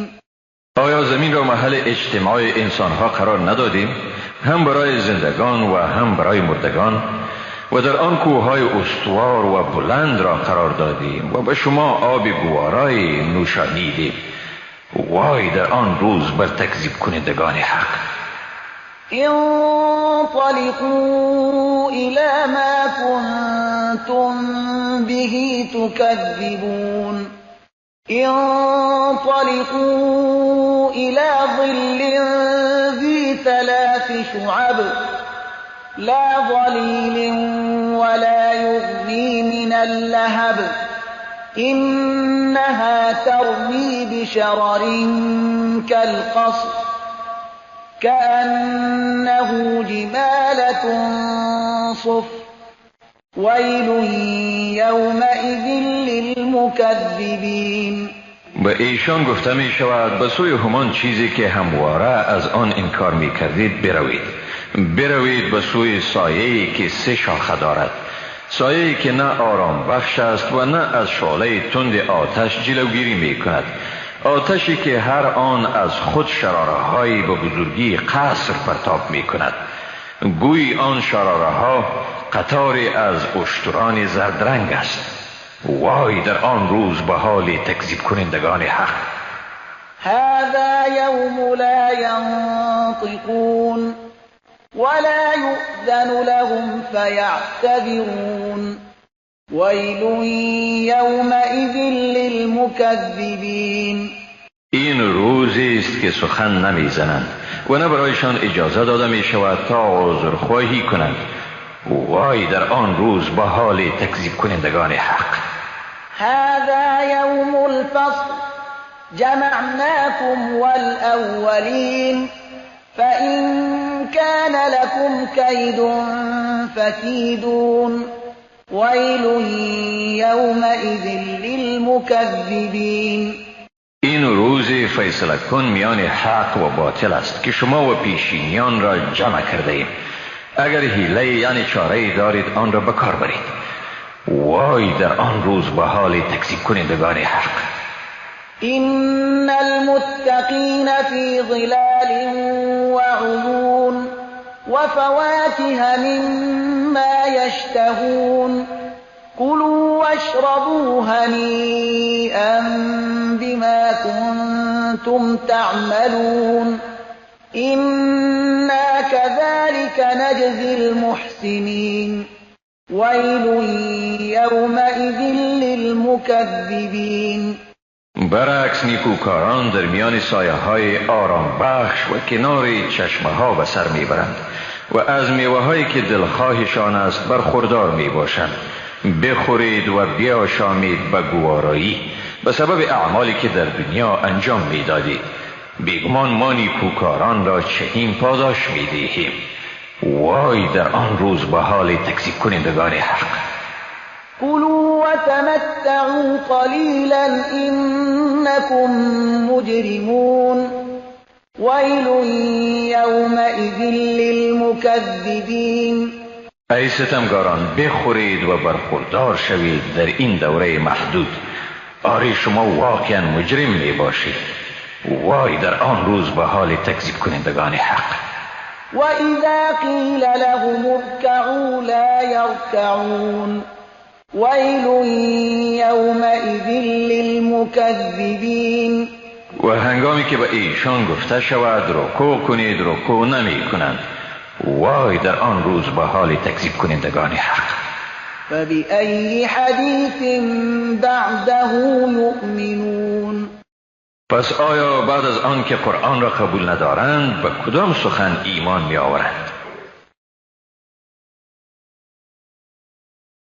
آیا زمین را محل اجتماع انسانها قرار ندادیم؟ هم برای زندگان و هم برای مردگان. و در آن کوههای استوار و بلند را قرار دادیم و به شما آب گوارای نوشانیدیم. وای در آن روز بر تکذیب کنندگان حق. انطلقوا إلى ما كنتم به تكذبون. انطلقوا إلى ظل ذي ثلاث شعب لا ظليل ولا يغني من اللهب إنها ترمي بشرر كالقصر كأنه جمالة صفر ويل يومئذ للمكذبين. به ایشان گفته می شود به سوی همان چیزی که همواره از آن انکار می کردید بروید. بروید به سوی سایه‌ای که سه شاخه دارد، سایه‌ای که نه آرام بخش است و نه از شعله تند آتش جلوگیری می کند، آتشی که هر آن از خود شراره‌هایی به بزرگی قصر پرتاب می کند. گویی آن شراره‌ها قطاری از اشتران زردرنگ است. وای در آن روز به حال تکذیب کنندگان حق. هذا یوم لا ینطقون ولا يؤذن لهم فيعتذرون ويل يومئذ للمكذبين. این روزی است که سخن نمیزنند و نه برایشان اجازه داده می شود تا عذرخواهی کنند. وای در آن روز به حال تکذیب کنندگان حق. هذا یوم الفصل جمعناكم والأولين فإن كان لكم كيد فكيدون ويل يومئذ للمكذبين. این روز فیصله کن میان حق و باطل است که شما و پیشینیان را جمع کرده ایم. اگر حیله یعنی چاره دارید آن را به کار برید. وای در آن روز به حال تکذیب کنندگان حق. إن المتقين في ظلال وعيون وفواكه مما يشتهون كلوا واشربوا هنيئا بما كنتم تعملون إنا كذلك نجزي المحسنين ويل يومئذ للمكذبين. برعکس نیکوکاران در میان سایه های آرام بخش و کنار چشمه ها به سر میبرند و از میوه هایی که دلخواهشان است برخوردار میباشند. بخورید و بیاشامید به گوارایی به سبب اعمالی که در دنیا انجام میدادید. بیگمان ما نیکوکاران را چنین پاداش میدهیم. وای در آن روز به حال تکذیب کنندگان حق. كلوا وتمتعوا قليلا إنكم مجرمون ويل يومئذ للمكذبين. ای ستمگاران، بخورید و برخوردار شوید در این دوره محدود. آری شما واقعا مجرم می باشید. وای در آن روز به حال تکذیب کنندگان حق. وإذا قيل لهم اركعوا لا يركعون ويل يومئذ للمكذبين. و هنگامی که به ایشان گفته شود رکوع کنید، رکوع نمی کنند. وای در آن روز به حال تکذیب کنندگان حق. فبأي حدیث بعده یؤمنون. پس آیا بعد از آن که قرآن را قبول ندارند به کدام سخن ایمان می آورند؟